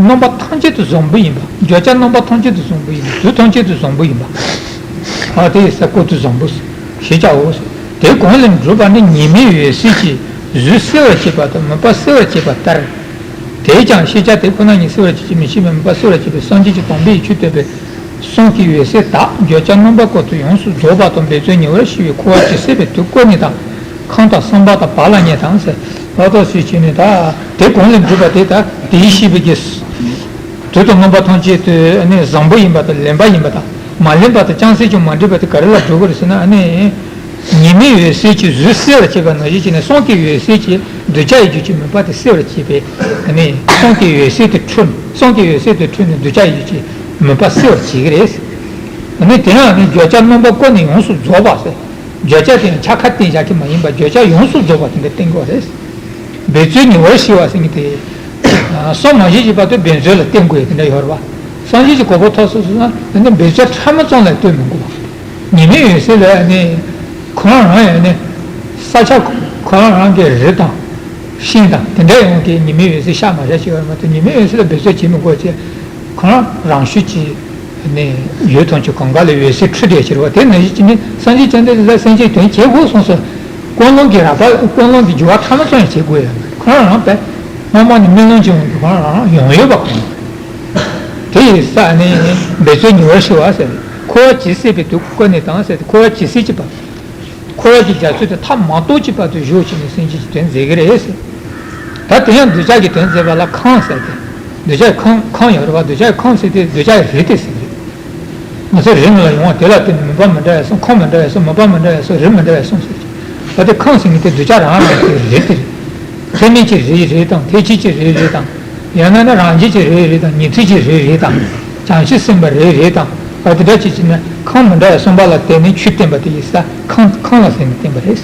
རྣམ་པ་ཐམས་ཅད་དུ་བཟང་པོ་ཡིན་པ། བརྗོད་བྱ་རྣམ་པ་ཐམས་ཅད་དུ་བཟང་པོ་ཡིན་པ། དུས་ཐམས་ཅད་དུ་བཟང་པོ་ཡིན་པ། ཨ་དེ་ཡི་ས་སྐུ་དེ་བཟང་པོ་ཞེས་བྱའོ་ཟེར། དེ་གང་ལས་འགྲུབ་པ་ནི། ཉི་མའི་འོད་ཟེར་གྱིས་གཟུགས་གསལ་བར་བྱེད་པ་དང་། མུན་པ་སེལ་བར་བྱེད་པ་ལྟར། དེས་ཀྱང་ཤེས་བྱ་དེ་ཁོ་ན་ཉིད་གསལ་བར་བྱེད་ཅིང་མི་ཤེས་པའི་མུན་པ་སེལ་བར་བྱེད་པའི་སངས་རྒྱས་ཀྱི་དམ་པའི་ཆོས་སྟོན་པའི་གསུང་གི་འོད་ཟེར་དག་བརྗོད་བྱ་རྣམ་པ་ཀུན་ཏུ་ཡོངས་སུ་རྫོགས་པ་དང་འབད་རྩོལ་ཉེ་བར་ཤེས་པའི་འཁོར་བ་ཇི་སྲིད་པའི་དུས་ཀུན་ནས་དང་། ཁམས་དང་བསམ་པ་དང་བག་ལ་ཉལ་དང་ཟེར། ལ་དོགས་སུ་བྱས་ནས་ད་དེ་གང་ལས་འགྲུབ་པ་དེ་ད་དེའི་ཤེས་པའི་གེ་དུས་དང་རྣམ་པ་ཐམས་ཅད་དུ་ནི་བཟང་པོ་ཡིན་པ་དང་ལེགས་པ་ཡིན་པ་དང་མ་ལེགས་པ་དང་ཅུང་ཟད་ཀྱང་མ་འགྲིག་པ་དེ་ག་རེ་ལ་འགྲོ་གི་རེད་ཟེར་ན། ཨ་ནི། ཉི་མའི་འོད་ཟེར་གྱིས་གཟུགས་གསལ་བར་བྱེད་པ་ནང་བཞིན་བྱས་ནས་གསུང་གི་འོད་ཟེར་གྱིས་གདུལ་བྱ་ཡིད་བྱེད་ཀྱི་མུན་པ་དེ་སེལ་བར་བྱེད་པའི་ནི་གསུང་གི་འོད་ཟེར་དེ་འཕྲོས་ནས་གསུང་གི་འོད་ཟེར་དེ་འཕྲོས་ནས་གདུལ་བྱ་ཡིད་བྱེད་ཀྱི་མུན་པ་སེལ་བར་བྱེད་ཀྱི་རེད། ནི་དེ་ཡང་ནི་བརྗོད་བྱ་རྣམ་པ་ཀུན་ནས་ཡོངས་སུ་རྫོགས་པ་ཟེར། བརྗོད་བྱ་དེ་ཡང་ཆ་ཁ་བསྟན་བཞག་གི་མ་ཡིན་པར་བརྗོད་བྱ་ཡོངས་སུ་རྫོགས་པ་དེ་འདྲ་བསྟན་དགོས་རེད། འབད་རྩོལ་ཉེ་བར་ཤེས་པ་ཟེར་མཁན་དེ། གསུང་མ་བྱེད་ཅེས་པ་དེ་འབད་རྩོལ་ལ་བརྟེན་དགོས་ཡ་དེ་འདྲ་ཡོད་རེད་བ། སངས་རྒྱས་ཀྱི་གོ་འཕང་ཐོབ་སོང་ཟེར་ན་དེ་འདྲ་འབད་རྩོལ་ཕྲ་མོ་ཙམ་ལ་ལྟོས་མི་དགོས་པ། ཉི་མའི་འོད་ཟེར་ལ་ནི། ཁོ་རང་རང་ཡང་ནི། ས་ཆ་ཁོ་རང་རང་གི་རི་དང་། ཤིང་དང་དེ་འདྲ་ཡོང་གི་ཉི་མའི་འོད་ཟེར་ཤར་མ་ཤར་ཅིག་ཡོད་མ་གཏོགས་ཉི་མའི་འོད་ཟེར་ལ་འབད་རྩོལ་བྱེད་མི་དགོས་ཅེས། ཁོ་རང་རང་ཤུགས་ཀྱིས་ནི་ཡུལ་ཐམས་ཅད་གང་ག་ལ་འོད་ཟེར་འཕྲོས་བསྡད་ཕྱིར་བ་དེ་ནང་བཞིན་གྱི་ནི་སངས་རྒྱས་བཅོམ་ལྡན་འདས་ལ་སེམས་ཅན་དོན་བྱེད་དགོས་གསུངས་སོ། ཀུན་སློང་གི་རགས་པ་ཀུན་སློང་གི་འགྱུར་བ་ཕྲ་མོ་ཙམ་ཡང་བྱེད་དགོས་ཡ་མེད། ཁོ་རང་རང་དཔེ་སྔོན་མ་ནས་སྨོན་ལམ་བྱུང་གི་ཁོ་རང་རང་ཡོང་ཡོད་པ་གོ། དེ་ཡི་ས་ནི་འབད་རྩོལ་ཉེ་བར་ཤེས་པ་ཟེར། འཁོར་བ་ཇི་སྲིད་པའི་དུས་ཀུན་ནས་དང་ཟེར་ཏེ་འཁོར་བ་ཇི་སྲིད་ཅེས་པ། འཁོར་བ་གྱི་རྒྱ་མཚོ་དེ་མཐའ་མ་གཏོགས་ཀྱི་བར་དུ་བཞུགས་བྱས་ནས་སེམས་ཅན་གྱི་དོན་མཛད་ཀྱི་རེད་ཟེར། ད་དེ་ཡང་གདུལ་བྱ་གི་དོན་མཛད་པ་ལ་ཁམས་ཟེར་ཏེ། གདུལ་བྱ་ཁམས་ཁམས་ཡོད་རེད་བ། གདུལ་བྱ་ཁམས་ཟེར་ཏེ་གདུལ་བྱ་རིགས་དེ་ཟེར་གྱི་རེད། ང་ཚོ་རིགས་ལྔ་ལ་ཡོང་བ་དེ་ལ་བརྟེན་ནས་མུན་པ་མི་འདྲ་བའི་གསུམ། ཁམས་མི་འདྲ་བའི་གསུམ། མུན་པ་མི་འདྲ་བའི་གསུམ། རིགས་མི་འདྲ་བའི་གསུམ་ཟེར་གྱི། ད་དེ་ཁམས་ཟེར་མཁན་དེ་གདུལ་བྱ་རང་རང་གི་རེད་དེ་རེད། ཚད་མིན་གྱི་རེད་རེད་དང་། ཐེག་ཆེན་གྱི་རེད་རེད་དང་། ཡང་ན་ནི་རང་རྒྱལ་གྱི་རེད་རེད་དང་། ཉན་ཐོས་ཀྱི་རེད་རེད་དང་། བྱང་ཆུབ་སེམས་དཔའི་རེད་རེད་དང་། ཨ་དེ་འདྲ་བྱེད་ཀྱི་ན་ཁམས་མི་འདྲ་བའི་གསུམ་པ་ལ་བརྟེན་ནས་ཆོས་བསྟན་པ་དེ་ཡིན་ས། ཁམས་ཁམས་ལ་བརྟེན་ནས་བསྟན་པ་རེད།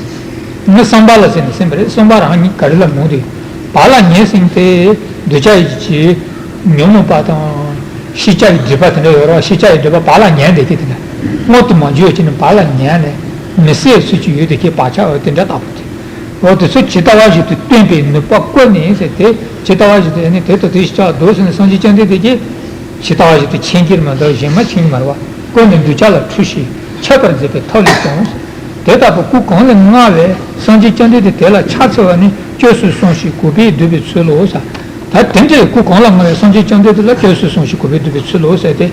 ནི་བསམ་པ་ལ་བརྟེན་ནས་བསྟན་པ་རེད། བསམ་པ་རང་ཉིད་ག་རེ་ལ་མོས་དེ། བག་ལ་ཉལ་ཟེར་མཁན་དེ་གདུལ་བྱ་ཡི་གི་ཉོན་མོངས་པ་དང་། ཤེས་བྱ་ཡི་སྒྲིབ་པ་དེ་འདྲ་ཡོད་རེད་བ། ཤེས་བྱ་ཡི་སྒྲིབ་པ་བག་ལ་ཉལ་བསྡད་ཀྱི་དེ་འདྲ། མངོན་དུ་མ་གྱུར་བ་ཅིག་ནི་བག་ལ་ཉལ་ནས་མི་གསལ་ཚུལ་གྱི་ཡུལ་དེ་གའི་བག་ཆགས་འོ་དེ་འདྲ་ལྟ་བུ་དེ། འོ་དེ་ཚོ་ཇི་ལྟ་བ་བཞིན་དུ་སྟོན་པའི་ནུས་པ་བཀོད་ནས་ཟེར་ཏེ། ཇི་ལྟ་བ་བཞིན་དུ་ཨ་ནི་དེ་ལྟ་དེ་ཞིག་ཆགས་འདུག་ཟེར་ནས་སངས་རྒྱས་བཅོམ་ལྡན་འདས་ཀྱིས་ཇི་ལྟ་བ་བཞིན་དུ་མཁྱེན་གྱི་རེད་མ་གཏོགས་གཞན་མ་མཁྱེན་གྱི་མ་རེད་བ། བཀོད་ནས་གདུལ་བྱ་ལ་འཁྲུལ་ཞིང་འཆད་པར་མཛད་པའི་ཐབས་ལས་ཀྱང་། དེ་ལྟ་བུ་སྐུ་གང་ལ་མངའ་བའི་སངས་རྒྱས་བཅོམ་ལྡན་འདས་དེ་ལ་ཕྱག་འཚལ་བ་ནི་སྐྱབས་སུ་སོང་ཞིང་གུས་པས་འདུད་པའི་ཚུལ་ལོ་ཟེར། ད་དེ་འདྲའི་སྐུ་གང་ལ་མངའ་བའི་སངས་རྒྱས་བཅོམ་ལྡན་འདས་ལ་སྐྱབས་སུ་སོང་ཞིང་གུས་པས་འདུད་པའི་ཚུལ་ལོ་ཟེར་ཏེ།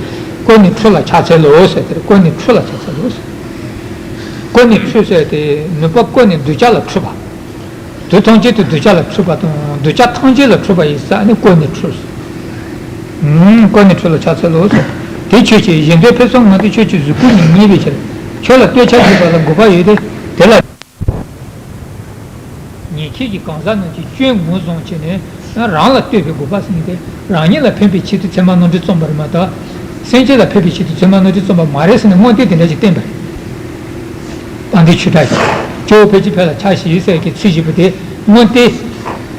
བཀོད་ནས་འཁྲུལ་ལ་ཕྱག་འཚལ་ལོ་ཟེར་ཏེ། བཀོད་ནས་འཁྲུལ་ལ་ཕྱག་འཚལ་ལོ་ཟེར། བཀོད་ནས་འཁྲུལ་ཟེར་ཏེ་ནུས་པ་བཀོད་ནས་གདུལ་བྱ་ལ་འཁྲུལ་པ། དུས་ཐམས་ཅད་དུ་གདུལ་བྱ་ལ་འཁྲུལ་པ་དང་གདུལ་བྱ་ཐམས་ཅད་ལ་འཁྲུལ་པ་ཡིན་ས་ནི་བཀོད་ནས་འཁྲུལ། ཨུམ། བཀོད་ནས་འཁྲུལ་ལ་ཕྱག་འཚལ་ལོ་ཟེར། དེ་ཁྱོད་ཀྱི་གཞན་དོན་ཕུན་སུམ་ངང་དུ་ཁྱོད་ཀྱི་གཟུགས་སྐུ་ཉིད་བརྙེས་པའི་ཕྱིར། ཁྱོད་ལ་བསྟོད་ཕྱག་བགྱིས་པ་ལ་དགོས་པ་ཡོད་དེ། དེ་ལ། ཉན་མཁན་གྱི་གང་ཟག་རྣམས་ཀྱིས་སྐྱོན་ངོས་བཟུང་བྱས་ནས་རང་ལ་བསྟོད་པའི་དགོས་པ་ཟེར་མཁན་དེ་རང་ཉིད་ལ་ཕན་པའི་ཆེད་དུ་ཚད་མ་རྣམ་འགྲེལ་རྩོམ་པ་རེད་མ་གཏོགས། སེམས་ཅན་ལ་ཕན་པའི་ཆེད་དུ་ཚད་མ་རྣམ་འགྲེལ་རྩོམ་པ་མ་རེད་ཟེར་ནས་མངོན་གསལ་དེ་འདྲ་ཞིག་བསྟན་པ་རེད། དཔལ་ལྡན་ཆོས་གྲགས་ཀྱིས། སྐྱེ་བོ་ཕལ་ཆེར་ཕན་ལ་ཆགས་ཤིང་ཟེར་གྱི་ཚིག་བཞི་པོ་དེ་མངོན་གསལ།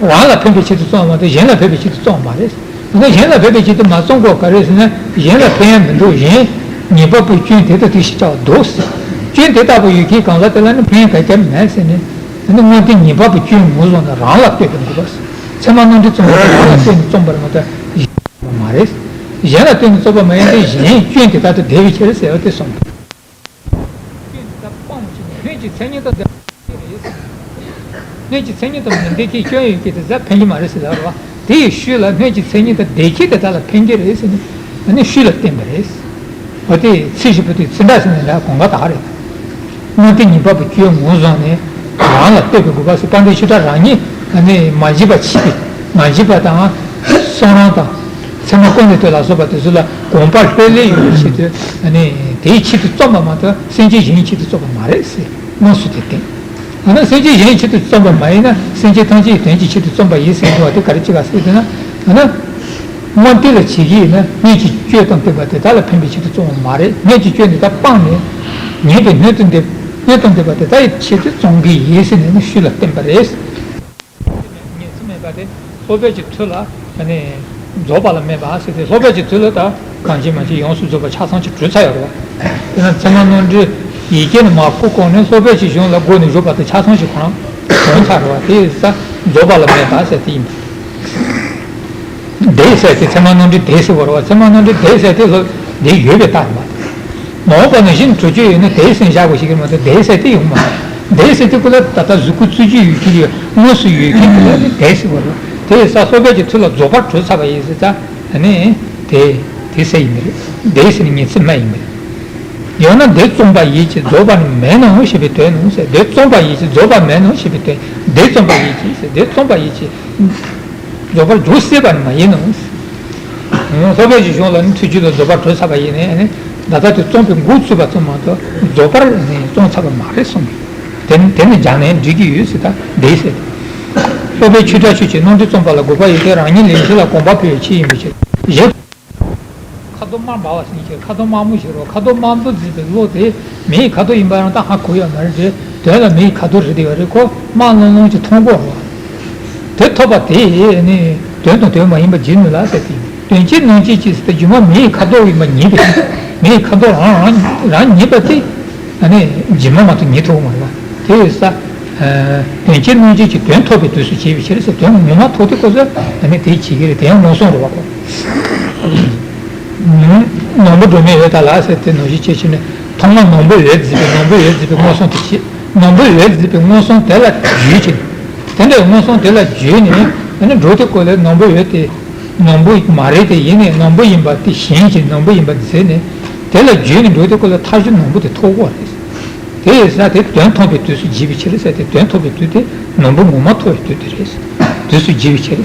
རང་ལ་ཕན་པའི་ཆེད་དུ་རྩོམ་པ་མ་གཏོགས་གཞན་ལ་ཕན་པའི་ཆེད་དུ་རྩོམ་པ་མ་རེད། ད་གཞན་ལ་ཕན་པའི་ཆེད་དུ་མ་རྩོམ་དགོས། ག་རེ་ཟེར་ན་གཞན་ལ་ཕན་ཡ་མི་འདུག་གཞན་ཉེས་པ་པོའི་སྐྱོན་དེ་ལྟ་དེ་ཞིག་ཆགས་འདུག་ཟེར། སྐྱོན་དེ་ལྟ་བུ་ཡོད་མཁན་གང་ཟག་དེ་ལ་ནི་ཕན་ཡ་ག་གེ་མེད་ཟེར་ནས། ཨ་ནི་མངོན་གསལ་ཉེས་པ་པོའི་སྐྱོན་ངོས་བཟུང་ནས་རང་ལ་བསྟོད་པའི་དགོས་པ་ཟེར། ཚད་མ་རྣམ་འགྲེལ་རྩོམ་པ་དེ་རང་ལ་བསྟོད་ནས་རྩོམ་པ་རེད་མ་གཏོགས་གཞན་ལ་མ་རེད། གཞན་ལ་བསྟོད་ནས་རྩོམ་པ་མ་ཡིན་ཏེ་གཞན་སྐྱོན་དེ་ལྟ་དུ་བདེ་བའི་ཕྱིར་ཟེར་བ་དེ་གསུངས། སྐྱོན་དེ་དག་སྤང་བྱས་ནས་སྔོན་གྱི་མཚན་ཉིད་དང་ལྡན་པ་རེད། སྔོན་གྱི་མཚན་ཉིད་དང་མི་ལྡན་མཁན་སྐྱོན་ཡོད་མཁན་དེ་ཚོ་ཕན་གྱི་མ་རེད་ཟེར་ལབ་རེད་བ། དེ་ཡི་ཤུལ་ལ་སྔོན་གྱི་མཚན་ཉིད་དང་ལྡན་མཁན་དེ་དག་ལ་ཕན་གྱི་རེད་ཟེར་ནས་ཨ་ནི་ཤུལ་ལ་བསྟན་པ་རེད། འོ་དེ་ཚིག་བཞི་པོ་དེ་ཚིག་འདྲ་ཟེར་ནས་ལ་གོང་ཁ་དག་རེད། མངོན་གསལ་ཉེས་པ་པོའི་སྐྱོན་ངོས་བཟུང་ནས་རང་ལ་བསྟོད་པའི་དགོས་པ་ཟེར། དཔལ་ལྡན་ཆོས་གྲགས་རང་ཉིད་ཨ་ནི་མ་བརྗེད་པ་བྱས་ཏེ། མ་བརྗེད་པ་དང་། གསུང་རབ་དང་། ཚད་མ་ཀུན་ལས་བཏུས་ལ་སོགས་པ་དེ་ཚོ་ལ་དགོངས་པ་ལྷོད་ལྷོད་ཡོད་པའི་ཆེད་དུ་ཨ་ནི་དེའི་ཆེད་དུ་རྩོམ་པ་མ་གཏོགས་སེམས་ཅན་གཞན་ཆེད་དུ་རྩོམ་པ་མ་རེད་ཟེར་དངོས་སུ་དེ་བསྟན། ཨ་ནི་སེམས་ཅན་གཞན་ཆེད་དུ་རྩོམ་པ་མ་ཡིན་ན་སེམས་ཅན་ཐམས་ཅད་ཀྱི་དོན་གྱི་ཆེད་དུ་རྩོམ་པ་ཡིན་ཟེར་འདུག་བ། དེ་ག་རེ་བྱེད་ག་ཟེར་དུས་ན། ཨ་ནི། དངོས་དེ་ལ་བྱེད་ཀྱི་ཡིན་ན་སྔོན་གྱི་སྐྱོན་དང་ལྡན་པ་དེ་དག་ལ་ཕན་པའི་ཆེད་དུ་རྩོམ་པ་མ་རེད། སྔོན་གྱི་སྐྱོན་དེ་དག་སྤངས་ནས། ཉེས་པའི་སྔོན་དུ་འདེབས། སྔོན་དུ་འདེབས་པ་དེ་དག་ཡི་ཆེད་དུ་རྩོམ་གྱི་ཡིན་ཟེར་ནས་ནི་ཤུལ་ལ་བསྟན་པ་རེད། ངེས་ཚིག་མེད་པ་དེ་སློབ་དཔོན་གྱི་མཐུ་ལ་ནི་རྫོགས་པ་ལ་སྨད་པ་ཟེར་ཏེ། སློབ་དཔོན་གྱི་མཐུ་ལ་ད་གང་ཅི་མ་ཅི་ཡོངས་སུ་རྫོགས་པ་ཆ་ཚང་ཅིག་གྲུབ་ཚར་ཡོད་རེད་བ། དེ་ན་ཚད་མ་རྣམ་འགྲེལ་ཡི་གེ་ནས་མར་སྐུ་བསྐོར་ནས་སློབ་དཔོན་གྱི་གཞུང་ལ་མགོ་ནས་མཇུག་བར་དུ་ཆ་ཚང་ཞིག་གོང་གོང་ཚར་བ་དེ་ས་རྫོགས་པ་ལ་སྨད་པ་ཟེར་དེ་ཡིན་པ། དེ་ཟེར་ཏེ་ཚད་མ་རྣམ་འགྲེལ་དེ་ཟེར་བ་རེད་བ། ཚད་མ་རྣམ་འགྲེལ་དེ་ཟེར་ཏེ་སློབ་དེ་ཡོད་པའི་རྟགས་རེད་བ། མ་འོངས་པ་ན་གཞི་ནས་གྲུབ་ཀྱི་ཡོད་ན་དེ་ཟེར་བཞག་དགོས་ཤེས་ཀྱི་མ་གཏོགས་དེ་ཟེར་ཏེ་ཡོང་མ་རེད། དེ་ཟེར་ཏེ་ཁོ་ལ་ད་ལྟ་གཟུགས་སྐུ་བཙུགས་རྒྱུ་ཡོད་ཀྱི་ཡོད་དངོས་སུ་ཡོད་མཁན་དེ་ལ་ནི་དེ་ཟེར་བ་རེད་བ། དེ་ཡི་ས་སློབ་དཔོན་གྱི་མཐུ་ལ་རྫོགས་པར་གྲུབ་ཚར་བ་ཡིན་ཟེར་ད་ནི་དེ་དེ་ཟེར་ཡིན་པ་རེད། དེ་ཟེར་ནི་ངེས་ཚིག་མ་ཡིན་པ་རེད། ཡང་ན་དེ་རྩོམ་པ་ཡིས་ཀྱི་རྫོགས་པར་མེད་ནའང་ཞེས་པའི་དོན་ནོ་ཟེར། དེ་རྩོམ་པ་ཡིས་ཀྱི་རྫོགས་པར་མེད་ནའང་ཞེས་པའི་དོན། དེ་རྩོམ་པ་ཡིས་ཀྱི་ཟེར། དེ་རྩོམ་པ་ཡིས་ཀྱི་རྫོགས་པར་འཇུག་སྲིད་པ་ནི་མ་ཡིན་ནོ། སློབ་དཔོན་གྱི་གཞུང་ལ་ནི་ཐུགས་རྒྱུད་ལ་རྫོགས་པར་གྲུབ་ཚར་བ་ཡིན་ནའི་ནི་ད་ལྟ་དེ་རྩོམ་པའི་འགོ་ཚུགས་པ་ཙམ་མ་གཏོགས་རྫོགས་པར་ནི་རྩོམ་ཚར་བ་མ་རེད་གསུངས། དེ་ནི་དེ་ནི་སྦྱངས་ནས་འགྲིག་གི་ཡོད་ཟེར་ད་འདི་ཟེར། སློབ་དཔོན་ཆོས་གྲགས་ཆོས་ཀྱི་རྣམ་འགྲེལ་རྩོམ་པ་ལ་དགོས་པ་ཡོད་དེ་རང་ཉིད་ལེགས་ཤོམ་ལ་དགོངས་པ་འཕེལ་བའི་ཕྱིར་ཡིན་པའི་ཕྱིར། ཁ་དོག་དམར་འབར་བ་ཟེར་ནས་ཁ་དོག་དམར་མོ་ཞིག་རེད། ཁ་དོག་དམར་པོ་གཟིགས་པའི་བློ་དེ་མེ་ཡི་ཁ་དོག་ཡིན་པ་རང་ད་ཧ་གོ་ཡོད་མ་རེད་དེ། དོན་ལ་མེ་ཡི་ཁ་དོག་རེད་དེ་ཡོད་རེད། ཁོ་དམར་ལོང་ལོང་ཅིག་མཐོང་གོ་རེད། དེ་ཐོབ་པ་དེ་ནི་དོན་དང་དོན་མ་ཡིན་པ་བརྗོད་ནུས་ལ་ཟེར་ཏེ། དོན་སྤྱི་རྣམ་འབྱེད་ཀྱིས་ཟེར་ཏེ་སྒྱུ་མ་མེ་ཡི་ཁ་དོག་ཡིན་པ་ཉིད་དེ། མེ་ཡི་ཁ་དོག་རང་རང་རང་ཉིད་པ་དེ། ཨ་ནི་སྒྱུ་མ་མ་གཏོགས་ཉིད་ཐོབ་མ་རེད་ལ། དེ་ཡོད་ས། དོན་སྤྱི་རྣམ་འབྱེད་ཀྱིས་དོན་ཐོབ་པའི་དུས་སུ་བྱས་པའི་ཕྱིར་ཟེར། དོན་ངོ་མ་ཐོབ་དུས་སྐབས་སུ་ཨ་ནི་དེ་བྱེད་ཀྱི་རེད། དེ་ཡང་མངོན་སུམ་རེད་བ་ཁོ། ནོར་བུ་སྒྲོན་མེ་འོད་དག་ལ་ཟེར་ཏེ་ནོར་བཞི་སྐྱེ་ཕྱིར་ནི་ཐོག་མར་ནོར་བུ་འོད་གཟིགས་པའི་ནོར་བུ་འོད་གཟིགས་པའི་མངོན་སུམ་དེ་བྱེད། ནོར་བུ་འོད་གཟིགས་པའི་མངོན་སུམ་དེ་ལ་འཇུས་ཕྱིར། དེ་འདྲའི་མངོན་སུམ་དེ་ལ་འཇུས་ནས་ཨ་ནི་འགྲོ་དུས་སྐབས་ལ་ནོར་བུ་འོད་དེ། ནོར་བུ་མ་རེད་དེ་ཡིན་ནའི་ནོར་བུ་ཡིན་པ་དེ་ཞེན་ཅིང་ནོར་བུ་ཡིན་པ་འཛིན་ནས། དེ་ལ་འཇུས་ནས་འགྲོ་དུས་སྐབས་ལ་མཐའ་གཞི་ནོར་བུ་དེ་ཐོབ་ཀྱི་རེད། དེ་ཡིན་ཙང་དེ་དོན་ཐོབ་པའི་དུས་སུ་བྱས་པའི་ཕྱིར་ཟེར་ཏེ། དོན་ཐོབ་པའི་དུས་དེ་ནོར་བུ་ངོ་མ་ཐོབ་པའི་དུས་དེ་རེད། དུས་སུ་བྱས་པའི་ཕྱིར།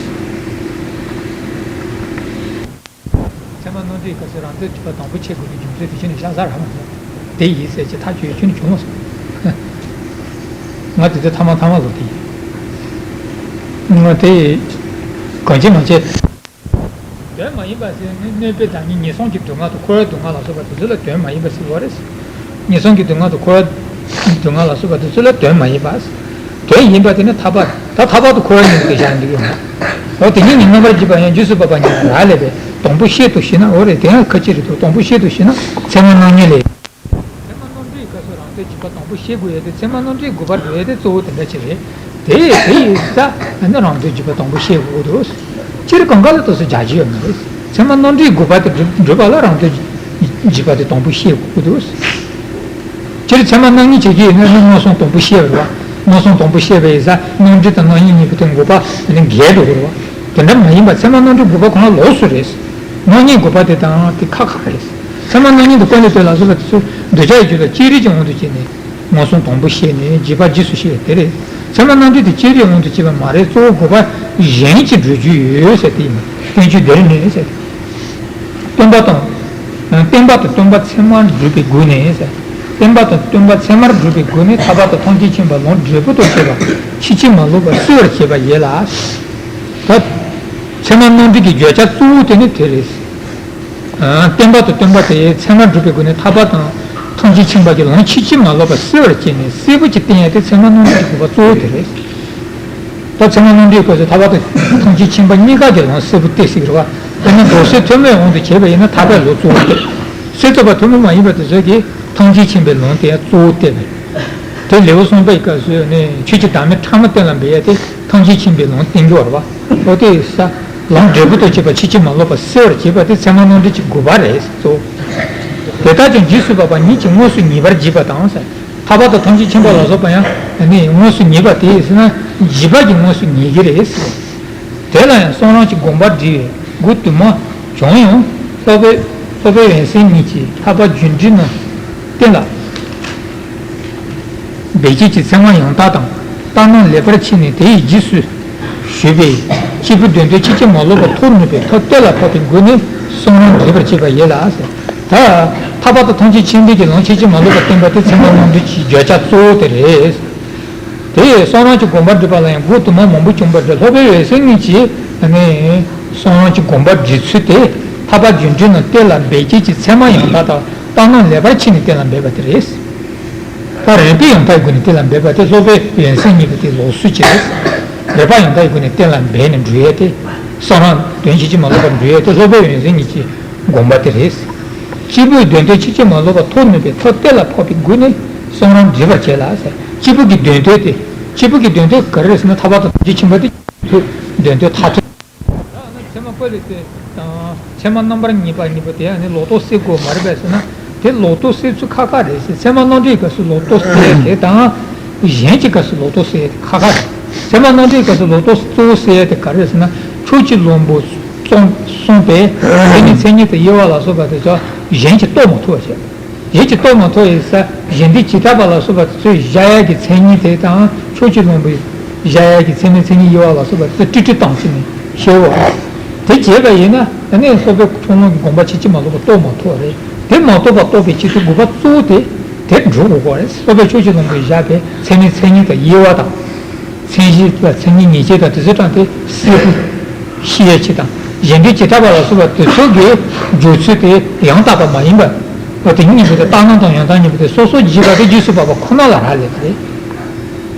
ཚད་མ་རྣམ་འགྲེལ་སྐབས་སུ་རང་དོན་ཐོས་པ་དང་པོ་འཆད་དགོས་པའི་རྒྱུ་མཚན་དེ་ཕྱི་ནས་བཤད་ས་རག་མ་སོང་། དེ་ཡིན་ཟེར་གྱི་ཐག་གཅོད་ཁྱོན་ནས་བྱུང་མ་སོང་། ང་དེ་ཚོ་ཐ་མ་ཐ་མ་ལོ་དེ་ཡིན། ང་དེ་གང་བྱེད་མ་བྱེད། དོན་མ་ཡིན་པ་ཟེར་ནི་གནོད་པའི་བདག་ཉིད་ངན་སོང་གི་སྡུག་བསྔལ་དང་འཁོར་བའི་སྡུག་བསྔལ་ལ་སོགས་པ་དེ་ཚོ་ལ་དོན་མ་ཡིན་པ་ཟེར་བ་རེད། ངན་སོང་གི་སྡུག་བསྔལ་དང་འཁོར་བའི་སྡུག་བསྔལ་ལ་སོགས་པ་དེ་ཚོ་ལ་དོན་མ་ཡིན་པ། དོན་ཡིན་པ་དེ་ནི་ཐར་པ། ད་ཐར་པ་དང་འཁོར་བ་གཉིས་ཀྱི་བཞག་འདུག་ཡོད་མ། འོ་དེ་གཉིས་ནི་མངོན་པར་བརྗོད་པ་ཡང་རྗེས་སུ་དཔག་པ་ཉིད་རག་ལས་པས་དང་པོ་ཤེས་སོ་ཞེ་ན། འོ་རེད། དེ་ཡང་ཁ་ཅིག་རེད་འདུག་དང་པོ་ཤེས་སོ་ཞེ་ན་ཚད་མ་རྣམ་གཉིས་ལས། ཚད་མ་རྣམ་འགྲེལ་གྱི་སྐབས་སུ་རང་དོན་བརྗོད་པ་དང་པོ་ཤེས་དགོས་ཡ་དེ་ཚད་མ་རྣམ་འགྲེལ་དགོས་པ་འགྲོ་ཡ་དེ་གཙོ་བོ་དེ་འདྲ་ཅིག་རེད། དེ་དེ་ཡིན་ཙང་ཨ་ནི་རང་དོན་བརྗོད་པ་དང་པོ་ཤེས་དགོས་འདུག་སྤྱིར་གང་ག་ལ་ཏོག་ཙམ་རྒྱག་རྒྱུ་ཡོད་མ་རེད། ཚད་མ་རྣམ་འགྲེལ་དགོས་པ་དེ་འགྲུབ་འགྲུབ་པ་ལ་རང་དོན་བརྗོད་པ་དེ་དང་པོ་ཤེས་དགོས་འདུག་སྤྱིར་ཚད་མ་རྣམ་གཉིས་བྱེད་ཀྱི་ཡིན་ན་ནི་མངོན་སུམ་དང་པོ་ཤེས་པ་རེད་བ། མངོན་སུམ་དང་པོ་ཤེས་པ་ཡིན་ཙང་རྣམ་འགྲེལ་དང་རྣམ་གཉིས་གཉིས་པོ་དེ་དགོས་པ་དེ་ནི་འགལ་འགྲོ་གི་རེད་བ། དེ་འདྲ་མ་ཡིན་པར་ཚད་མ་རྣམ་འགྲེལ་དགོས་པ་ཁོ་ན་ལོགས་སུ་རེད། རྣམ་གཉིས་དགོས་པ་དེ་དང་དེ་ཁ་ཁ་རེད། ཚད་མ་རྣམ་གཉིས་དང་ཀུན་ནས་བསྟན་ལ་སོགས་པ་དེ་ཚོ་འདོད་ཆགས་ཀྱི་རྒྱུ་ལ་སྤྱི་རིགས་ཀྱི་དབང་དུ་བྱས་ནས་མངོན་སུམ་དང་པོ་ཤེས་ནས་རྗེས་དཔག་རྗེས་སུ་ཤེས་དེ་རེད། ཚད་མ་རྣམ་འགྲེལ་དེ་སྤྱི་རིགས་དབང་དུ་བྱས་པ་མ་རེད། གཙོ་བོ་དགོས་པ་གཞན་གྱིས་སྒྲུབ་རྒྱུ་ཡོད་ཟེར་དེ་ཡིན། བསྟན་བཅོས་འདིར་ནི་ཟེར། སྟོན་པ་དང་། བསྟན་པ་དང་སྟོན་པ་ཚད་མར་སྒྲུབ་པའི་སྒོ་ནས་ཟེར། བསྟན་པ་དང་སྟོན་པ་ཚད་མར་སྒྲུབ་པའི་སྒོ་ནས་ཐར་པ་དང་ཐམས་ཅད་མཁྱེན་པ་ལམ་འབྲས་བུ་དང་བཅས་པ་ཕྱིན་ཅི་མ་ལོག་པར་སེལ་བར་བྱེད་པ་ཡིན་ལ། ད། ཚད་མ་རྣམ་འགྲེལ་གྱི་བརྗོད་བྱ་གཙོ་བོ་དེ་ནི་དེ་རེད། བསྟན་པ་དང་སྟོན་པ་དེ་ཚད་མར་སྒྲུབ་པའི་སྒོ་ནས་ཐར་པ་དང་ཐམས་ཅད་མཁྱེན་པ་གྱི་ལམ་ཕྱིན་ཅི་མ་ལོག་པར་སེལ་བར་བྱས་ནས་གསལ་པོ་ཅིག་བསྟན་ཡ་དེ་ཚད་མ་རྣམ་འགྲེལ་གྱི་དགོས་པ་གཙོ་བོ་དེ་རེད། ད་ཚད་མ་རྣམ་འགྲེལ་སྐབས་སུ་ཐར་པ་དང་ཐམས་ཅད་མཁྱེན་པ་གཉིས་ཀ་གི་ལམ་གསལ་པོ་སྟེ་ཟེར་གྱི་རེད་བ། དཔེར་ན་མདོར་སེལ་ཐུན་མོང་དབང་དུ་བྱས་པ་ཡིན་ན་ཐར་པའི་ལམ་གཙོ་བོ་སྟེ། སེལ་ཐུབ་པ་ཐུན་མོང་མ་ཡིན་པ་དེ་ཚོ་གིས་ཐམས་ཅད་མཁྱེན་པའི་ལམ་དེ་ཡང་གཙོ་བོ་སྟེ། དེ་ལེའུ་གསུམ་པའི་སྐབས་སུ་ནི་ཆོས་ཀྱི་བདག་མེད་ཕྲ་མོ་གཏན་ལ་འབེབས་ཡ་དེ་ཐམས་ཅད་མཁྱེན་པའི་ལམ་བསྟན་གྱི་ཡོད་རེད་བ། འོ་དེ་ས། ལམ་འབྲས་བུ་དང་བཅས་པ་ཕྱིན་ཅི་མ་ལོག་པར་སེལ་བར་བྱེད་པ་དེ་ཚད་མ་རྣམ་འགྲེལ་གྱི་དགོས་པ་རེད་གཙོ། དེ་དག་ཀྱང་རྗེས་སུ་དཔག་པ་ཉིད་ཀྱིས་དངོས་སུ་ངེས་པར་བགྱིས་པ་དང་ཟེར། ཐར་པ་དང་ཐམས་ཅད་མཁྱེན་པ་ལ་སོགས་པ་ཡང་ནི་དངོས་སུ་ངེས་པ་དེ་ཟེར་ན་བགྱིས་པ་གྱིས་དངོས་སུ་ངེས་ཀྱི་རེད་ཟེར། དེ་ལ་ཡང་གསུང་རབ་ཀྱི་དགོངས་པ་འགྲེལ་བའི་མགུར་དུ་མ་བྱུང་ཡང་སློབ་དཔོན་སློབ་དཔོན་འོད་གསལ་ཉིད་ཀྱིས་ཐར་པ་རྒྱུ་འབྲས་རྣམས་གཏན་ལ་འབེབས་བྱེད་ཀྱི་ཚད་མ་ཡང་དག་དང་ལྟར་སྣང་ལེགས་པར་ཕྱེ་ནས་དེ་ཡི་རྗེས་སུ་ཞུས་པས་སྐྱེས་བུའི་དོན་དེ་ཕྱིན་ཅི་མ་ལོག་པར་ཐོབ་ནུས་པའི་ཐབས་གཏན་ལ་ཕབ་པའི་སྒོ་ནས་གསུང་རབ་འགྲེལ་པར་བྱེད་པ་ཡིན་ལ་ཟེར། ད་ཐར་པ་དང་ཐམས་ཅད་མཁྱེན་པའི་གི་ལམ་ཕྱིན་ཅི་མ་ལོག་པར་བསྟན་པ་དེ་ཚད་མ་རྣམ་འགྲེལ་གྱི་བརྗོད་བྱ་གཙོ་བོ་དེ་རེད། དེ་ཡི་གསུང་རབ་ཀྱི་དགོངས་པ་འགྲེལ་པ་ལ་ཡང་མགུར་དུ་མ་མང་པོ་བྱུང་བ་འདྲ། སློབ་དཔོན་འོད་གསལ་ཉིད་ཀྱིས་ནི་གསུང་རབ་ཀྱི་དགོངས་པ་འགྲེལ་ཚུལ་དེ་ཐར་པ་རྒྱུ་འབྲས་རྣམས་གཏན་ལ་འབེབས་བྱེད་ཀྱི་ཚད་མ་ཡང་དག་དང་ལྟར་སྣང་ལེགས་པར་ཕྱེ་ནས་གཏན་ལ་འབེབས་པ་དེ་རེད། ད་རིགས་པའི་ཡང་དག་གི་སྒོ་ནས་གཏན་ལ་འབེབས་པ་དེ་སློབ་དཔོན་འོད་གསལ་ཉིད་ཀྱི་དེ་ལུགས་སྲོལ་གཅིག་རེད། རིགས་པ་ཡང་དག་གི་སྒོ་ནས་གཏན་ལ་འབེབས་ནས་འགྲོ་ཡས་དེ། གསུང་རབ་དོན་ཕྱིན་ཅི་མ་ལོག་པར་འགྲོ་ཡས་དེ་སློབ་དཔོན་འོད་གསལ་ཉིད་ཀྱི་དགོངས་པ་དེ་རེད། སྐྱེས་བུའི་དོན་དེ་ཕྱིན་ཅི་མ་ལོག་པར་ཐོབ་ནུས་པའི་ཐབས་གཏན་ལ་ཕབ་པའི་སྒོ་ནས་གསུང་རབ་འགྲེལ་པར་བྱེད་ལ་ཟེར། སྐྱེས་བུ་གི་དོན་དེ་དེ། སྐྱེས་བུ་གི་དོན་དེ་ག་རེ་རེད་ཟེར་ན་ཐར་པ་དང་ཐམས་ཅད་མཁྱེན་པ་དེ། དོན་དེ་མཐར་ཐུག་ད་ནི་ཚད་མ་བཀོད་ལས་དེ་དང་ཚད་མ་རྣམ་པར་ངེས་པ་གཉིས་པོ་དེ་ཡང་ནི་ལོག་རྟོག་སེལ་དགོས་མ་རེད་པས་ཟེར་ན། དེ་ལོག་རྟོག་སེལ་ཚུལ་ཁག་ཁག་རེད་ཟེར། ཚད་མ་རྣམ་འགྲེལ་སྐབས་སུ་ལོག་རྟོག་སེལ་ཡ་དེ་དང་། གཞན་གྱི་སྐབས་སུ་ལོག་རྟོག་སེལ་ཡ་དེ་ཁག་ཁག་རེད། ཚད་མ་རྣམ་འགྲེལ་སྐབས་སུ་ལོག་རྟོག་གཙོ་བོ་སེལ་ཡ་དེ་ག་རེ་རེད་ཟེར་ན། ཕྱོགས་ཀྱི་ལམ་པོ་གསུངས་གསུངས་པས་མཚན་ཉིད་མཚན་ཉིད་དང་དབྱེ་བ་ལ་སོགས་པ་དེ་ཚོ་གཞན་གྱིས་རྟོགས་མ་ཐུབ་པ་བྱས། གཞན་གྱིས་རྟོགས་མ་ཐུབ་ཡིན་ས། གཞན་སྡེ་ཇི་ལྟ་བ་ལ་སོགས་པ་དེ་ཚོས་བཞག་ཡ་གི་མཚན་ཉིད་དེ་དང་ཕྱོགས་ཀྱི་ལམ་པོ་བཞག་ཡ་གི་ཚད་མའི་མཚན་ཉིད་དབྱེ་བ་ལ་སོགས་པ་དེ་ཚོ་ཀྲིག་ཀྲི་བཏང་ཕྱིན་ནས་ཤེས་འོ། དེ་བྱས་པ་ཡིན་ན་ཨ་ནི་སློབ་དཔོན་མཆོག་ལམ་གྱི་དགོངས་པ་ཕྱིན་ཅི་མ་ལོག་པ་རྟོགས་མ་ཐུབ་པ་རེད། དེ་མ་རྟོགས་པ་རྟོགས་པའི་ཆེད་དུ་དགོས་པ་གཙོ་བོ་དེ་དེ་འགྲུབ་དགོས་པ་རེད། སློབ་དཔོན་ཕྱོགས་ཀྱི་ལམ་པོས་བཞག་པའི་ཚད་མའི་མཚན་ཉིད་དང་དབྱེ་བ་དང་། མཚན་གཞི་དང་མཚན་ཉིད་ངེས་བྱེད་དང་དེ་ཚོའི་གྲངས་དེ་གསལ་པོ་ཤེས་ཡ་ཆེད་དང་། གཞན་སྡེ་ཇི་ལྟ་བ་ལ་སོགས་པ་དེ་ཚོ་གི་སྦྱོར་ཚུལ་དེ་ཡང་དག་པ་མ་ཡིན་པ། འོ་དེ་གཉིས་པོ་དེ་ལྟར་སྣང་དང་ཡང་དག་གཉིས་པོ་དེ་སོ་སོར་འབྱེད་པ་དེ་རྗེས་སུ་དཔག་པ་ཁོ་ན་ལ་རག་ལས་པ་རེད།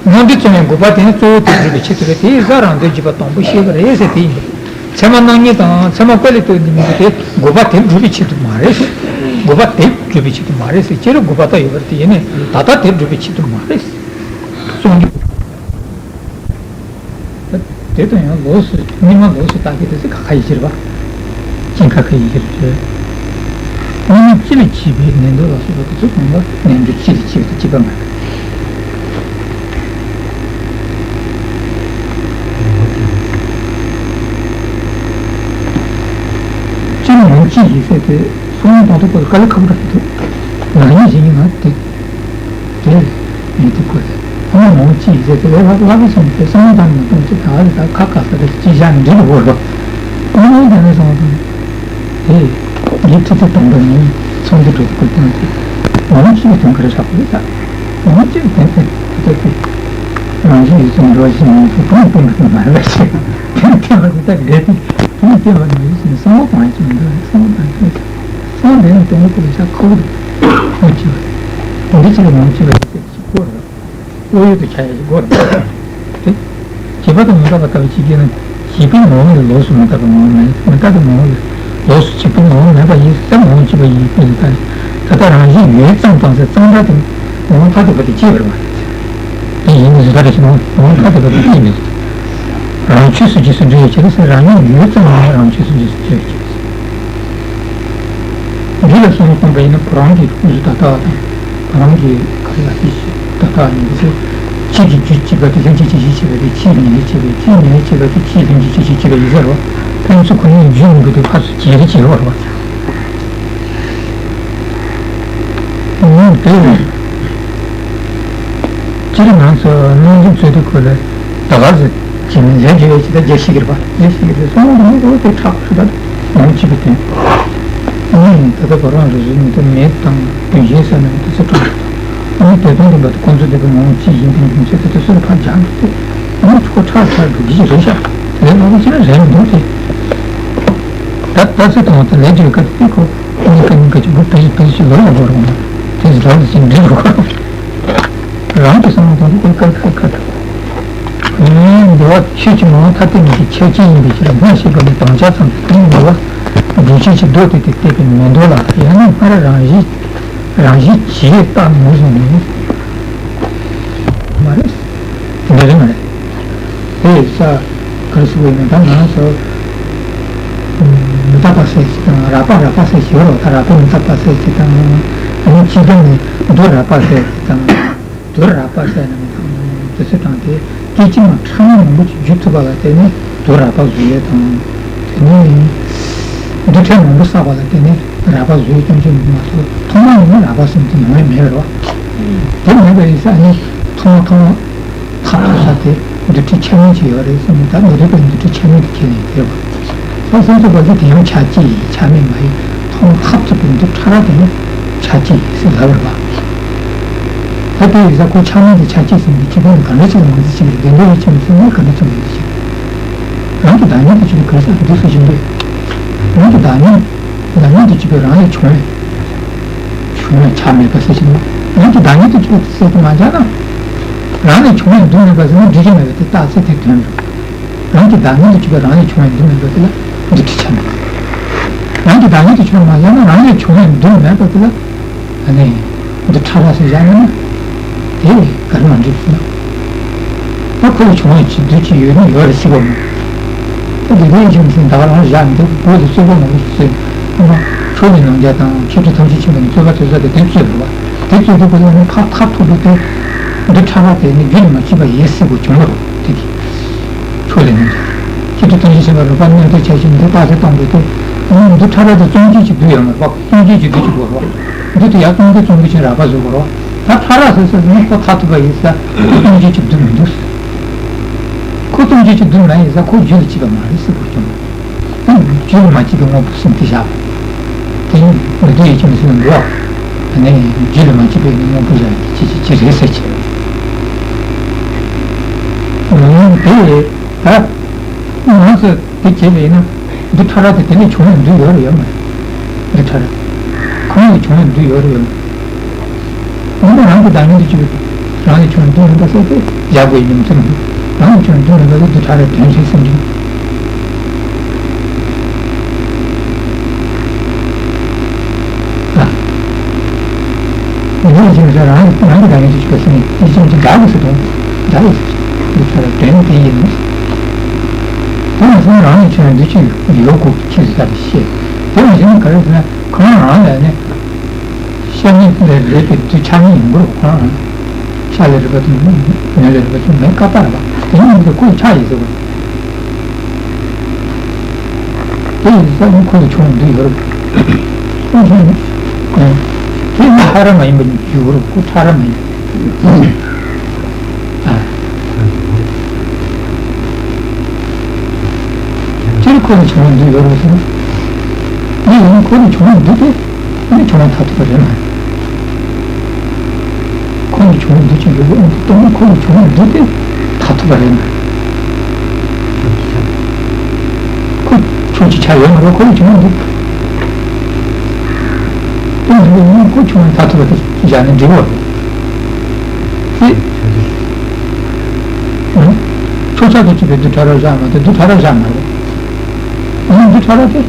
རྣམ་འགྲེལ་རྩོམ་པའི་དགོས་པ་དེ་ནི་གཙོ་བོ་དེ་སྒྲུབ་པའི་ཆེད་དུ་རེད། དེ་ཡིན་ཙང་རང་དོན་བརྗོད་པ་དང་པོ་ཤེས་པ་རེད་ཟེར་དེ་ཡིན་པ་རེད། ཚད་མ་རྣམ་ངེས་དང་ཚད་མ་བཀོད་ལས་བཏོན་ནས་མི་འདུག་སྟེ་དགོས་པ་དེ་སྒྲུབ་པའི་ཆེད་དུ་མ་རེད་ཟེར། དགོས་པ་དེ་སྒྲུབ་པའི་ཆེད་དུ་མ་རེད་ཟེར། སྤྱིར་དགོས་པ་ད་ཡོད་པ་རེད། དེ་ཡིན་ནའི་ད་ལྟ་དེ་སྒྲུབ་པའི་ཆེད་དུ་མ་རེད་ཟེར། གསུང་རྒྱུ། དེ་དང་ཡང་ལོགས་སུ་རྙིང་མ་ལོགས་སུ་བརྟག་གི་དེ་ཚོ་ཁ་ཁ་ཡི་ཕྱིར་བ། སྐྱེ་འགག་ཁ་ཁ་ཡི་ཕྱིར་བྱས། རྙིང་མ་སྤྱི་ལ་སྐྱེས་པའི་ནན་ཏན་ལ་སོགས་པ་དེ་ཚོ་གང་ལ་ནན་ཏན་སྤྱི་ལ་སྐྱེས་པ་དང་སྐྱེས་པ་མེད། སྤྱིར་ནན་སྤྱི་ཡིན་ཟེར་དེ་གསུང་དང་ཐོག་པ་དཀའ་ལས་ཁག་པོ་འདྲ་ཞིག་འདུག་ནང་ཉིད་ཞིག་ཡིན་ན་དེ། དེ་ཡིན་དུས་ཁོ་ཚོས་ཨ་མ་མང་ཆེ་ཡིས་ཟེར་དེ་ལས་ལྷག་ལྷག་པའི་སོང་དེ་བསམ་བློ་བཏང་ནས་གཏོང་ཆེད་ད་རེ་ད་ཁ་ཁ་ས་རེ་ཅི་བཞག་ནས་འདྲི་དགོས་རེད། ཨ་མ་དེ་ནས་སོང་དང་དེ་ངའི་ཁྲི་ཚོ་དང་པོ་ནས་ཚོང་འདུ་འགྲོ་དགོས་དོན་དེ་མང་ཆེ་བའི་དོན་ག་རེ་ཧྲག་པོ་རེད། ད་མང་ཆེ་བའི་དོན་དེ་དེ་དེ་ རང་བཞིན་ཡོད་ཚད་འགྲོ་བཞིན་ཡོད་ཚད་དུང་དུང་གི་མ་རེད་པ་ཞིག་དེ་ཐེ་བ་དེ་ལྟ་འགལ་ཏེ་དུང་ཐེ་བ་ནི་ཡོད་ཚད་བསམ་བློ་གཏོང་ཡ་ཅིག་མི་འདུག་བསམ་བློ་གཏོང་ཡ་ཅིག་བསམ་བློ་འདི་ནི་དེ་ནི་ཁོ་ལ་ཤ་ཁ་བོ་དུ་མ་བྱེད་པ་འདི་ཅི་ལ་མ་བྱེད་པ་ཡོད་ཚད་ཅིག་གོ་ར། བློ་ཡུལ་དུ་བྱ་ཡ་ཞིག་དགོས་རེད། དེ། བྱེད་པ་དང་མི་འདག་པ་ལྟ་བུ་ཅིག་སྐྱེས་ན། བྱེད་པའི་ངོ་བོ་ནི་ལོགས་སུ་མི་རྟག་པའི་ངོ་བོ་མེད། མི་རྟག་པའི་ངོ་བོ་ལས། ལོགས་སུ་བྱེད་པའི་ངོ་བོ་མེད་པ་ཡིན་ཙང་ངོ་བོ་གཅིག་པ་ཡིན་ཟེར་ད། ད་ལྟ་རང་བཞིན་ཡོད་ཙམ་ཙམ་ཟེར་ཙམ་སྒྲ་དེ། ངོ་བོ་ཐ་དད་པ་དེ་གཅིག་པ་རེད་པ། དེ་ཡིན་ནི་ཟེར་ད་རེ་ཞིག་ངོ་བོ་ཐ་དད་པ་དེ་གཅིག་མེད། རང་ཆོས་སུ་རྗེས་སུ་འབྲེལ་བའི་ཕྱིར་ཟེར་རང་ཉིད་ཡོད་ཙམ་ངོ་བོ་རང་ཆོས་སུ་རྗེས་སུ་འབྲེལ་བའི་ཕྱིར། འདི་ལ་བསམ་བློ་གཏོང་པ་ཡིན་ན་བུ་རམ་གྱི་ཀུན་གཞི་བརྡ་རྟགས་དང་། བུ་རམ་གྱི་ག་རེ་ལ་དེ་བརྡ་རྟགས་ཡིན་ཟེར། ཕྱིས་ཀྱི་རྒྱུ་གཅིག་པ་དེ་ལྷན་ཅིག་སྐྱེས་ཞེས་བྱ་བ་དེ་ཕྱིས་ཉེར་ལེན་བྱས་པས་ཕྱིས་ཉེར་ལེན་བྱས་པ་དེ་ཕྱིས་ལྷན་ཅིག་སྐྱེས་ཞེས་བྱ་བ་ཡིན་ཟེར་རོ། ཕན་ཚུན་ཁོ་གཉིས་རྒྱུ་ཡིན་པ་དེ་ཕར་ཚུར་བྱེད་རེ་བྱེད་པ་རེད་པ། ཡིན་དེ། སྤྱིར་ང་ཚོ་སྣང་ཆུང་རྩོད་དུས་ཁོ་ལ་ད་ག་ཟེ་བྱེད་ནས་ལས་འབྲས་ཅི་ལྟར་རྒྱ་ཞིག་གིར་པ་རྒྱ་ཞིག་གིར་སོང་དུ་མི་འགྲོ་དེ་ཁྲག་ཁྲུ་དང་ནང་གཅིག་པའི་དོན། ཨ་ནི་ད་ལྟ་བ་རང་རེ་རེ་ནི་ད་མེད་དང་དོན་གཞན་ས་ནས་དུ་ཚེ་གྲོལ། ཨ་ནི་དེ་དོན་དུ་འབད་དུ་ཁོང་ཚོ་འདི་པའི་ངོ་བོ་ཅི་ཡིན་པའི་རྒྱུ་མཚན་དེ་དུ་སུ་ལ་ཕར་སྦྱར་འདུག་སྟེ། ཨ་ནི་ཁོ་ཁྲག་ཁྲག་འགྲོ་གི་རེད་ཤག་དེ་ལས་ལོག་ཅི་ན་རེད་མི་འདུག་སྟེ། ད་ད་ཚེ་དང་དུ་ལས་འབྲས་སྐབས་དེ་ཁོ། གཉིས་ཀ་གཉིས་ཀ་གཅིག་པུ་བེད་བེད་ཞིག་ལོ་ལ་འགོར་འོང་། དེ་ཞིག་ལོ་ལ་ཞིག་འདྲི་རུ་གོ། རང་གི་བསམ་བློ་གཏོང་དུས་ཁོའི་དཀའ་ཁག་ཁ་ཐུག་འདི་བ་ཆོས་ཀྱི་ངོ་བོ་ཐ་དད་མིན་གྱི་ཁྱད་ཆོས་ཡིན་པའི་ཕྱིར་སྔར་བཤད་པ་ནི་དམ་བཅའ་ཙམ་དུ་བསྟན་འདི་བ་སྒྲུབ་བྱེད་ཀྱི་མདོ་དེ་དེ་གཏད་པའི་མེ་མདོ་ལ་ཡང་ན་སྔར་རང་བཞིན་རང་བཞིན་གྱིས་རྟག་མི་བཟུང་ནས་མ་རེད། དེ་འདྲ་རེད་མ་རེད། དེ་ཡི་ས་གར་སུ་བས་ནས་ད་ང་ཚོ་མི་རྟག་པ་ཟེར་ཅིག་དང་རགས་པ་རགས་པ་ཟེར་ཞིག་ཡོད་རེད། ད་རགས་པ་མི་རྟག་པ་ཟེར་ཅིག་དང་ཨ་ནི་སྤྱི་སྒྲ་ནི་དུ་རགས་པ་ཟེར་ཅིག་དང་དུ་རགས་པ་ཟེར་ནས་དུ་ཚོད་དང་དེ་སྐད་ཅིག་མ་ཕྲ་མོ་མང་པོ་ཅིག་བརྒྱུད་ཐུབ་པ་ལ་བརྟེན་ནས་དུ་རགས་པ་བཟོ་ཡས་དང་དེ་ནས་དུ་ཕྲ་མང་པོ་བསགས་པ་ལ་བརྟེན་ནས་རགས་པ་བཟོ་ཡས་ཀྱང་ཅིག་མ་གཏོགས་ཐོག་མ་ཡིན་ན་རགས་པ་ཟེར་དེ་ཡོང་ཡས་མེད་རེད་བ། དེ་མེད་པ་ཡིན་ས་ནི་ཐོག་མ་ཐོག་མ། ཐག་ཐག་ས་དེ་འདུ་འཕྲི་ཆ་མེད་ཅིག་ཡོད་རེད་བསམ་ནས་ད་མི་རིགས་པའི་འདུ་འཕྲི་ཆ་མེད་དུ་ཁྱེར་ནས་བསྡད་པ། ད་སེམས་ཚོར་བ་ཚོ་དེ་ཡང་ཆ་གཅིག་ཡིན་ཆ་མེད་མ་ཡིན་ཐོག་མ་ཐག་ཐུབ་པའི་འདུ་ཕྲ་རགས་དེ་ཡང་ཆ་གཅིག་ཡིན་ཟེར་ལབ་རེད་པ། ད་དེ་ཡིན་ས་ཁོ་ཆ་མེད་དུ་ཆ་གཅིག་ཟེར་འདི་ཁྱེད་རང་ག་འདྲ་ཅིག་ལ་ངོས་འཛིན་བྱེད་ཀྱི་རེད། བདེན་པ་ཡིན་ཆ་མེད་ཟེར་ན་ག་འདྲ་ཅིག་ངོས་འཛིན་བྱེད་ཀྱི་རེད། རང་གི་བདག་ཉིད་དུ་གྱུར་པའི་ག་རེ་ཟེར་འདུག་ཟེར་བཞིན་པས། རང་གི་བདག་ཉིད་བདག་ཉིད་དུ་གྱུར་པའི་རང་ལས་བྱུང་བའི། བྱུང་བའི་ཆ་མེད་པ་ཟེར་གྱི་མེད། རང་གི་བདག་ཉིད་དུ་གྱུར་པའི་ཟེར་དུ་མ་སྦྱར་ན། རང་ལས་བྱུང་བའི་འདུ་མེད་པ་ཟེར་ན་འགྲིག་གི་མེད་པ་དེ་རྟགས་གསལ་དེ་དོན་རེད། རང་གི་བདག་ཉིད་དུ་གྱུར་པའི་རང་ལས་བྱུང་བའི་འདུ་མེད་པ་དེ་ལ་འདུ་འཕྲི་ཆ་མེད། རང་གི་བདག་ཉིད་དུ་གྱུར་པ་མ་སྦྱར་ན་རང་ལས་བྱུང་བའི་འདུ་མེད་པ་དེ་ལ་ཨ་ནི་འདུ་ཕྲ་རགས་ཟེར་སྦྱར་ན་དེ་ག་རེ་མ་འགྲིག་ཟེར་ན། ད་ཁོ་ལ་བྱུང་བའི་ཆེད་དུ་ཅི་ཡོད་ན་ཡོད་རེད་ཟེར་བ་མོ། ད་དེ་ལས་ཀྱང་ཟིན་ད་ག་རང་བཞག་འདུག་བོད་དུ་རྩོད་པ་མང་པོ་ཞིག་རྩོད། ཨ་མ་ཆོས་ལས་རྣམ་རྒྱལ་དང་མཁས་གྲུབ་ཐམས་ཅད་མཁྱེན་པ་ནི་རྩོད་པ་རྩོད་ས་དེ་དེ་རྩོད་རེད་བ། དེ་རྩོད་དུས་ཁོ་ལ་ནི་ཕར་ཐག་ཐུག་པའི་དེ་འདི་ཕྲ་བ་དེ་ནི་རྒྱུ་ལ་མ་སྐྱེས་པ་ཡིན་ཟེར་བ་བྱུང་བ་རེད་དེ་གི། ཆོས་ལས་རྣམ་རྒྱལ་མཁས་གྲུབ་ཐམས་ཅད་མཁྱེན་པ་རོལ་པ་རྣོན་པོ་ཆེ་ཞིག་འདི་རྟགས་གསལ་བཏང་པའི་དེ་ཨ་མ་འདི་ཕྲ་བ་དེ་ཙམ་གྱིས་ཅིག་བསྡུ་ཡོད་མ་རེད་བ། ཙམ་གྱིས་ཅིག་བསྡུ་ཅིག་དགོས་རེད་བ། འདི་དེ་ཡང་སྟོང་གི་ཙམ་གྱིས་ཅིག་རགས་པ་བཟོ་དགོས་རེད་བ། ད་ཕྲ་རགས་ཟེར་ས་ནི་ཁོ་ཐག་ཐུག་པ་ཡིན་ས་ཁོ་སྟོང་གི་ཅིག་བསྡུ་མི་འདུག་ཁོ་སྟོང་གི་ཅིག་བསྡུ་མ་ཡིན་ས་ཁོ་རྒྱུ་ལ་སྐྱེས་པ་མ་རེད་ཟེར་དགོས་བྱུང་། ཨ་རྒྱུ་ལ་མ་སྐྱེས་པའི་དངོས་པོ་ཟིན་ཏེ་བཞག་པ། དེ་ནི་མི་འདུ་ཡིད་ཀྱི་མི་ཟིན་འགྲོ་བ། ཨ་ནི་རྒྱུ་ལ་མ་སྐྱེས་པའི་དངོས་པོ་བཞག་ཡིན་ཅི་ཅི་ཅི་རེད་ཟེར་གྱི། ཨ་ནི་དེ་ད་ང་ཚོ་དེ་བྱས་པ་ཡིན་ན་འདི་ཕྲ་རགས་དེ་དེ་ནས་བྱུང་བའི་འདུ་ཡོད་རེད་ཡོད་མ་རེད། འདི་ཕྲ་རགས་ཁོང་ནས་བྱུང་བའི་འདུ་ཡོད་རེད་ཡོད་མ་རེད། ཡིན་ན་རང་གི་བདག་ཉིད་དུ་གྱུར་པའི་རང་ལས་བྱུང་བའི་འདུ་མིན་པ་ཟེར་ཏེ་བཞག་དགོས་ཉམས་ཚོད་མི་འདུག་རང་ལས་བྱུང་བའི་འདུ་མིན་པ་ལ་འདི་ཕྲ་རགས་དོན་ཚན་སུམ་ཅུ། ལ། འདི་ལ་ཅི་ཟེར་རང་རང་གི་བདག་ཉིད་དུ་གྱུར་པ་ཟེར་ནས་འདི་ཅི་མི་འདྲ་གི་ཟེར་དང་འདྲ་གི་ཟེར་འདི་ཕྲ་རགས་དོན་དེ་ཡིན་ནོ། དེ་ཡིན་ཙང་རང་ལས་བྱུང་བའི་འདུ་ཅི་ཡོད་དགོས་ཀྱི་ཕྱིར་ཟེར་ཏེ་བཤད། དེ་ཡང་གཞན་ག་རེ་ཟེར་ན་ཁོ་རང་རང་ལས་ནི། ཤ་ཉིད་ལས་རེད་པའི་དུས་ཆ་ཉིད་ཡིན་དགོས་ཁོ་རང་། ཤ་ལས་རེད་པ་དང་ནོར་ལས་རེད་པ་དེ་མེད་ཀ་པར་བ་དེ་ཉིད་མི་འདུག་ཁོ་ཡི་ཆ་ཡིན་ཟེར་བ། དེ་ཡིན་ཙང་ཁོ་ལ་བྱུང་འདུ་ཡོད་རེད། དེ་ནི་ཕྲ་རགས་མ་ཡིན་པ་ཉིད་ཀྱི་ཡོད་རེད་ཁོ་ཕྲ་རགས་མ་ཡིན། སྤྱིར་ཁོ་ལ་བྱུང་བ་འདུ་ཡོད་རེད་ཟེར་ན། ཡིན་ཡང་ཁོ་ལ་བྱུང་བ་འདུ་དེ་ནི་བྱུང་བ་ཐ་དད་པ་རེད་མ་རེད། ཁོ་ལ་བྱུང་བ་འདུ་ཅི་ཡོད་པའི་དབང་དུ་བཏང་ན་ཁོ་ལ་བྱུང་བ་འདུ་དེ་ མཐར་ཐུག་པ་རེད་མ་རེད། ཁོ་ཕྱོགས་གཅིག་ཆགས་ཡོད་མ་རེད། ཁོ་ཡི་བྱུང་བ་འདུག་དེ་མ་རེད། ཁོ་བྱུང་བ་མཐར་ཐུག་པ་དེ་བཞག་ན་འགྲིག་པ་རེད། དེ་ཕྱོགས་ཆགས་ཀྱིས་གཅིག་པའི་རྡུལ་ཕྲ་རབ་བཞག་མ་གཏོགས་རྡུལ་ཕྲ་རབ་བཞག་མ་རེད། ཡིན་རྡུལ་ཕྲ་རབ་དེ།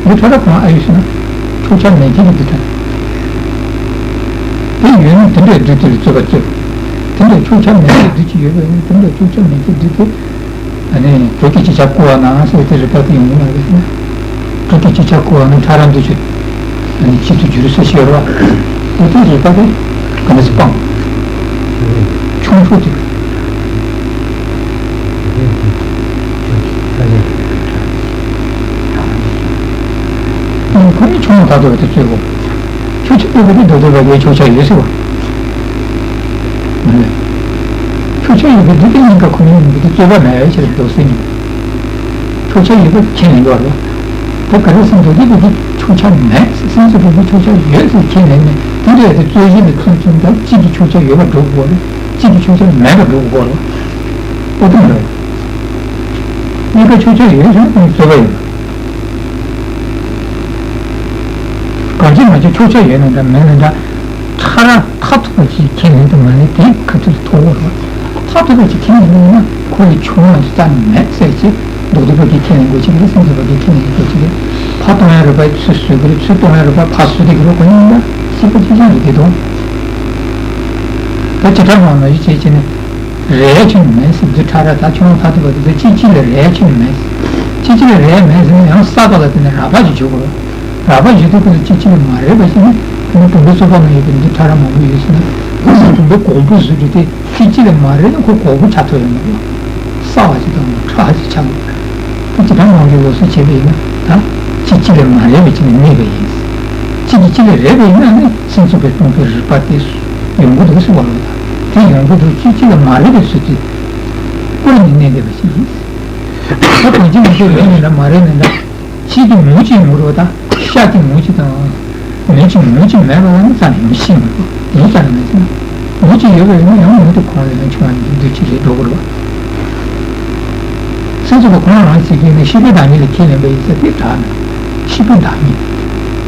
རྡུལ་ཕྲ་རབ་གང་ཨ་ཡོད་ཟེར་ན། ཕྱོགས་ཆ་མེད་མཁན་གྱི་རྡུལ་ཕྲ་རབ། དེ་ཡོད་ན་དེ་འདྲའི་རྡུལ་དེ་ལ་རྩོད་པ་རྩོད། དེ་འདྲའི་ཕྱོགས་ཆ་མེད་མཁན་རྡུལ་གཅིག་ཡོད་པ་ཡིན་ན་དེ་འདྲའི་ཕྱོགས་ཆ་མེད་མཁན་རྡུལ་དེ། ཨ་ནི་བོད་ཀྱི་སྤྱི་ཁྱབ་བཀོད་པ་ན་ཟེར་དེ་རིག་པ་དེ་ཡོང་གི་མ་རེད་ཟེར་ན། བོད་ཀྱི་སྤྱི་ཁྱབ་བཀོད་པ་ན་ཕྲ་རབ་འདུས་བྱས། ཨ་ནི་གཅིག་ཏུ་འགྱུར་ས་ཤེས་རོགས། དེ་དེ་རིག་པ་དེ་ག་ནས་སྤང་། ཆུང་ཆུང་དེ། ཁོ་ནི་ཆུང་མ་ཐག་ཏུ་བ་དེ་རྩོད་དགོས། ཁྱོད་ཆ་ཡོད་པ་དེ་རྡོ་རྡོ་བ་དེ་ཁྱོད་ཆ་ཡོད་ཟེར་བ། མ་རེད། ཁྱོད་ཆ་ཡོད་པ་དེ་དེ་གཉིས་ཀ་ཁོ་ནི་ཡིན་པ་དེ་རྩོད་པ་མེད་པའི་ཕྱིར་འདུག་ཟེར་ནས། ཁྱོད་ཆ་ཡོད་པ་ཁས་ལེན་དགོས་རེད། ད་ག་རེ་ཟེར་འདུག་དེ་དེ་ཁྱོད་ཆ་མེད་ཟེར་སེམས་སུ་བོད་པའི་ཁྱོད་ཆ་ཡོད་ཟེར་ཁས་ལེན་ནས་དེ་འདྲ་ཡོད་དེ་རྩོད་གཞི་ལ་ཚུད་ཚུད་ད་གཅིག་གི་ཁྱོད་ཆ་ཡོད་པ་སྒྲུབ་དགོས་རེད། གཅིག་གི་ཁྱོད་ཆ་མེད་པ་སྒྲུབ་དགོས་རེད། ཨོ་དེ་མ་རེད། གཉིས་ཀ་ཁྱོད་ཆ་ཡོད་ཟེར་ན་ཁོ་ནི་རྩོད་པ་ཡོད། གང་ཅི་མ་ཅི་ཁྱོད་ཆ་ཡོད་ན་འདྲ་མེད་ན་འདྲ། ཕྲ་རགས་མཐར་ཐུག་པ་ཅིག་ཁས་ལེན་དུ་མ་ལེན་དེ་ག་ཚོད་མཐོ་བོ་རེད། མཐར་ཐུག་པ་ཅིག་ཁས་ལེན་དུ་ཡིན་ན་ཁོ་ལས་ཆུང་བ་ཅིག་རྩ་ནས་མེད་ཟེར་ཅིག་རྡོག་རྡོག་པ་ཅིག་ཁས་ལེན་དགོས་ཅིག་རེད། སེམས་ཚོགས་པ་ཅིག་ཁས་ལེན་དགོས་ཅིག་རེད། ཕ་གཏོང་ཡ་རེད་པ་ཚུར་བཟོས་ཀྱི་རེད། ཚུར་གཏོང་ཡ་རེད་པ་ཕར་བཟོས་བསྡད་ཀྱི་རེད། ཁོ་ཡིན་ན་ཤེས་པ་ཅི་ཅང་རེད་དེ་དང་། ད་ཅི་ལྟར་མང་ན་ཡིད་ཆེས་བྱས་ནས། རེ་ཡ་ཆོད་ནི་མེད་ཟེར་རྡུལ་ཕྲ་རབ་ད་ཆུང་མ་ཐག་ཏུ་བ་དེ་ཚོ་གཅིག་གཅིག་ལ་རེ་ཡ་ཆོད་ནི་མེད་ཟེར། གཅིག་གཅིག་ལ་རེ་ཡ་མེད་ཟེར་ན་ཡང་ས་ག་ལ་དེ་ནས་རགས་པ་ཞིག་བྱུང་དགོས། རགས་པ་ཞིག་དེ་ཁོ་ལ་གཅིག་གཅིག་ལ་མ་རེ་བ་ཞིག་ནི་དེ་ནི་བུམ་པའི་ཚོགས་པ་ན་ཡོད་པའི་རྡུལ་ཕྲ་རབ་མང་པོ་ཡོད་ཟེར་ན་ཁོ་ཚོ་བུམ་པའི་གོང་བུ་བཟོས་དུས་དེ་གཅིག་གཅིག་ལ་མ་རེ་ན་ཁོ་གོང་བུ་ཆགས་ཐུབ་ཡོད་མ་རེད། ས་བ་ཞིག་དང་ཕྲ་བ་ཞིག་ཆགས་དགོས། ཁོ་ཇི་ལྟར་མང་པོའི་འོ་ཟོ་བྱས་པ་ཡིན་ན་ད་གཅིག་གཅིག་ལ་མ་རེ་བའི་ཆ་ནས་གནས་པ་ཡིན། གཅིག་གིས་གཅིག་ལ་རེ་བ་ཡིན་ན་ནི་སེམས་ཚོགས་པའི་སྟོང་པའི་རིག་པ་དེ་ཡོང་གི་འདུག་ཟེར་བ་ལ། དེ་ཡོང་གི་འདུག་གཅིག་གཅིག་ལ་མ་རེ་བའི་ཚུལ་དེ་སྐུར་ནས་གནས་བསྡད་པ་ཞིག་ཡིན། ད་གང་ཅི་མི་ཤེས་རེ་ནས་འདྲ་མ་རེ་ནས་འདྲ། ཕྱིས་ཀྱི་མུ་གཅིག་མུ་རོ་དང་ཤ་གི་མུ་གཅིག་དང་། མུ་གཅིག་མུ་གཅིག་མེད་པ་ལ་ནི་རྩ་ནས་མི་ཤེས་མི་དགོས། མུ་རྩ་ནས་མི་ཤེས་ན། མུ་གཅིག་ཡོད་པ་ཡིན་ན་ཡང་མུ་དེ་གང་ལས་ན་ཆུང་བ་ནི་འདུ་ཅི་རེད་འགྲོ་དགོས་རེད་བ། སེམས་ཚོགས་པ་ཁོ་རང་རང་ཞིག་གིས་ནི་ཤེས་པའི་བདག་ཉིད་ལ་ཁས་ལེན་པ་ཡིན་ས་དེ་དྲག་ན། ཤེས་པའི་བདག་ཉིད།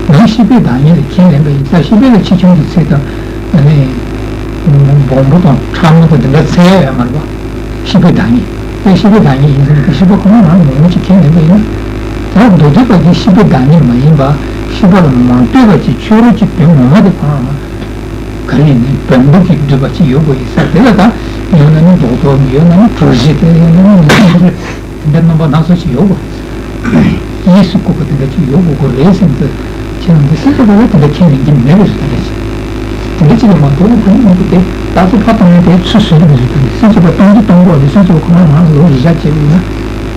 ནང་ཤེས་པའི་བདག་ཉིད་ལ་ཁས་ལེན་པ་ཡིན་ས་ཤེས་པའི་ལ་ཆེ་ཆུང་གི་ཚད་དང་། ཨ་ནི། སྦོམ་པོ་དང་ཕྲ་མོ་དང་དེ་འདྲ་ཚད་ཡོད་ཡོད་མ་རེད་བ། ཤེས་པའི་བདག་ཉིད། དེ་ཤེས་པའི་བདག་ཉིད་ཡིན་ཟེར་ན་དེ་ཤེས་པ་ཁོ་ན་རང་ངོ་མ་ཅིག་ཁས་ལེན་པ་ཡིན་ན། ད་མདོ་སྡེ་པ་གིས་ཤེས་པའི་བདག་ཉིད་མ་ཡིན་པ། ཤེས་པ་ལ་མ་ལྟོས་པ་ཅིག་ཕྱི་རོལ་གྱི་དོན་ངོ་མ་དེ་ཁོ་རང་ལ། ག་རེ་ཡིན་ནའི་བེམ་པོ་གིས་བསྡུས་པ་ཅིག་ཡོད་དགོས་ཡིན་ས་དེ་ལ་ད་ཡོད་ན་ནི་རྡོག་རྡོག་ཡོད་ན་ནི་གྲུ་བཞི་དེ་ཡོད་ན་ནི་དེ་འདྲ་རྣམ་པ་སྣ་ཚོགས་ཅིག་ཡོད་དགོས། གཡས་སུ་བཀུག་པ་དེ་འདྲ་ཅིག་ཡོད་དགོས་དགོས་རེད་སེམས་ཚོད་ཁྱེད་རང་འདི་སེམས་ཚོད་པ་ལ་དེ་འདྲ་ཁས་ལེན་གྱི་མེད་པའི་བཟོ་ལྟ་རེད། དེ་འདྲ་ཅིག་ལ་མ་གཏོགས་ཁོ་ནི་མི་འདུག་སྟེ་ད་ཚོད་ཕ་གཏོང་ཡ་དེ་ཚུལ་བཟོས་ནི་མི་བཟོ་ལྟ་རེད། སེམས་ཚོད་པ་གཏོང་གི་གཏོང་དགོས་རེད། སེམས་ཚོད་པ་ཁོ་རང་རང་ལ་ལོ་རེ་བཞག་བྱས་པ་ཡིན་ན་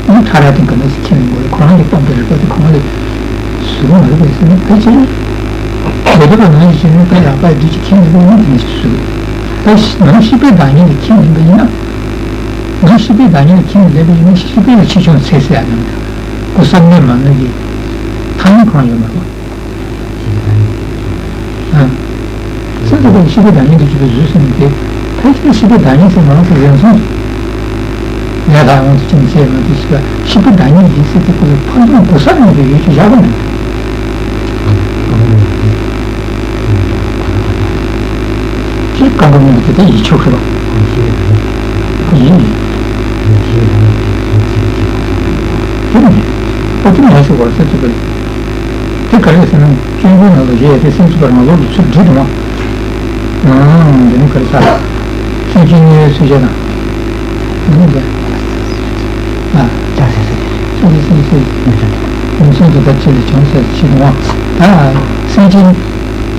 ཨ་ནི་ཕྲ་རགས་དེ་ག་འདྲ་ཞིག་ཁས་ལེན་དགོས་རེད། ཁོ་རང་གིས་སྟོང་པའི་རིག་པ་དེ་ཁོ་རང་ལ་བཟོ་གི་མ་རེད་པས་ཟེར་ན་ཕལ་ཆེར་བོད་དུ་ལ་ནང་བཞིན་ནི་ད་རགས་པ་ཡི་འདུས་ཀྱི་ཁས་ལེན་དགོས་ན་དེ་འདྲ་ཞིག་བཟོ་གི་ད་ནང་ཤེས་པའི་བདག་ཉིད་ལ་ཁས་ལེན་པ་ཡིན་ན། ང་ཤེས་པའི་བདག་ཉིད་ལ་ཁས་ལེན་པ་ཡིན་ན་ཤེས་པའི་ལ་ཆེ་ཆུང་ཚད་ཟེར་ཡ་ནང་དུ་སྐུ་གསར་གནས་མ་གནས་ཀྱི་ཐ་སྙད་གང་ཡོད་མ་རེད། ཨ། སེམས་ཙམ་པ་ཤེས་པའི་བདག་ཉིད་དུ་གྱུར་པའི་གཟུགས་ཟེར་ནས་དེ་ཕལ་ཆེར་ཤེས་པའི་བདག་ཉིད་ཟེར་མང་ཚོགས་རང་སོང་ལས་དང་ཡོངས་སུ་ཕྱིན་ཚེ་མ་དེ་ཤེས་པ་ཤེས་པའི་བདག་ཉིད་ཡིན་ཟེར་དེ་ཁོ་ལ་ཕན་ཐོགས་གོ་ས་མེད་པའི་ཡུལ་གྱི་བཞག་པ་མེད། ཅེས་བཀའ་འགུག་གནང་གི་དེ་ཡིད་ཆོག་ཤེས་པ་ཡིན། དེ་ནི་ཨོ་ཐུན་ལ་ཞུ་བར་ས་ཚུགས་པའི་དེ་ག་རེ་ཟེར་ན་སྤྱོད་འཇུག་ནང་ལ་བཞེད་དེ་སེམས་ཚུགས་པ་རང་ལོག་གི་ཚུལ་སྒྲིག་དང་། ཨང་། འདི་ནི་ག་རེ་ཟེར། སེམས་ཅན་དམྱལ་བའི་ཚུལ་བཞག་དང་། འདི་ནི་འདི། ཨ། ལྕགས་སེ་སེ། སེ་སེ་སེ་སེ། ཡུམ་སེམས་ཀྱི་བདག་ཅིག་ལས་བྱུང་ཟེར་ཕྱིར་འོང་། ད་སེམས་ཅན་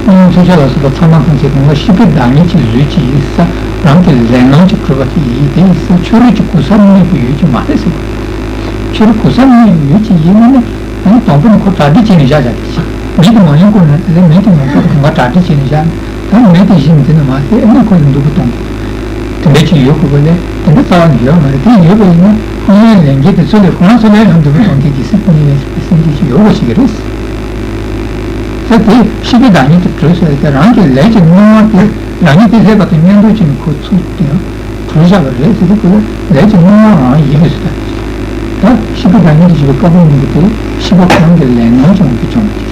དམྱལ་བའི་ཚུལ་བཞག་ལ་སོགས་པ་ཚང་མ་ཐམས་ཅད་གང་ལ་ཤེས་པའི་བདག་ཉིད་ཀྱི་གཟུགས་ཅིག་ཡིན་ས་རང་གི་ལས་སྣང་གི་གྲུབ་པ་ཅིག་ཡིན་དེ་ཡིན་ས་ཕྱི་རོལ་གྱི་གོ་ས་གནས་པའི་ཡུལ་ཅིག་མ་རེད་ཟེར་བ། ཕྱི་རོལ་གོ་ས་གནས་པའི་ཡུལ་ཅིག་ཡིན་ན་ནི། ཨ་ནི་དང་པོ་ནི་ཁོ་གྲ་སྒྲིག་བྱས་ནས་བཞག་བཞག་གི་ཅིག་མེད་དུ་མ་ཡོང་གོང་ནས་དེ་ལས་མེད་དུ་མ་ཐོན་གོང་ག་གྲ་སྒྲིག་བྱས་ནས་བཞག་ནས་ད་མེད་དུ་བཞིན་འདི་ནི་མ་ཟད་ཨ་ནི་ཁོ་ལ་འདུག་གི་གཏོང་གི་དེ་འདྲ་ཅིག་ཡོད་དགོས་པ་ལས་དེ་འདྲ་རྩ་བ་ནས་ཡོད་མ་རེད། དེ་ཡོད་པ་ཡིན་ན་དམྱལ་བའི་ལས་འགན་དེ་ཚོ་ལས་ཁོ་རང་ཚོ་ལས་ཡང་འདུག་གི་གཏོང་མཁན་གྱི་སྲིད་པ་དམྱལ་བའི་སྲིད་པའི་སེམས་ཅན་ཅིག་ཡོད་པ་ཞིག་རེད། ད་དེ་ཤེས་པའི་བདག་ཉིད་དུ་གྲོལ་ཟེར་ཏེ་རང་གི་ལས་ཀྱི་སྣང་བ་དེ་རང་ཉིད་དེ་ལྷད་པ་དང་མཉམ་དུ་བྱས་ནས་ཁོ་ཚུགས་ཏེ་ཡང་། གྲུབ་བཞག་པ་རེད་ཟེར་དུས་ཁོ་ལ་ལས་ཀྱི་སྣང་བ་རང་ཡིན་པས་སུ་ད། ད་ཤེས་པ་བདག་ཉིད་དུ་གྱུར་པའི་དཀར་པོ་མྱུ་གུ་དེ་ཤེས་པ་གང་གི་ལས་ངན་བྱུང་བ་དེ་བྱུང་བ་དེ།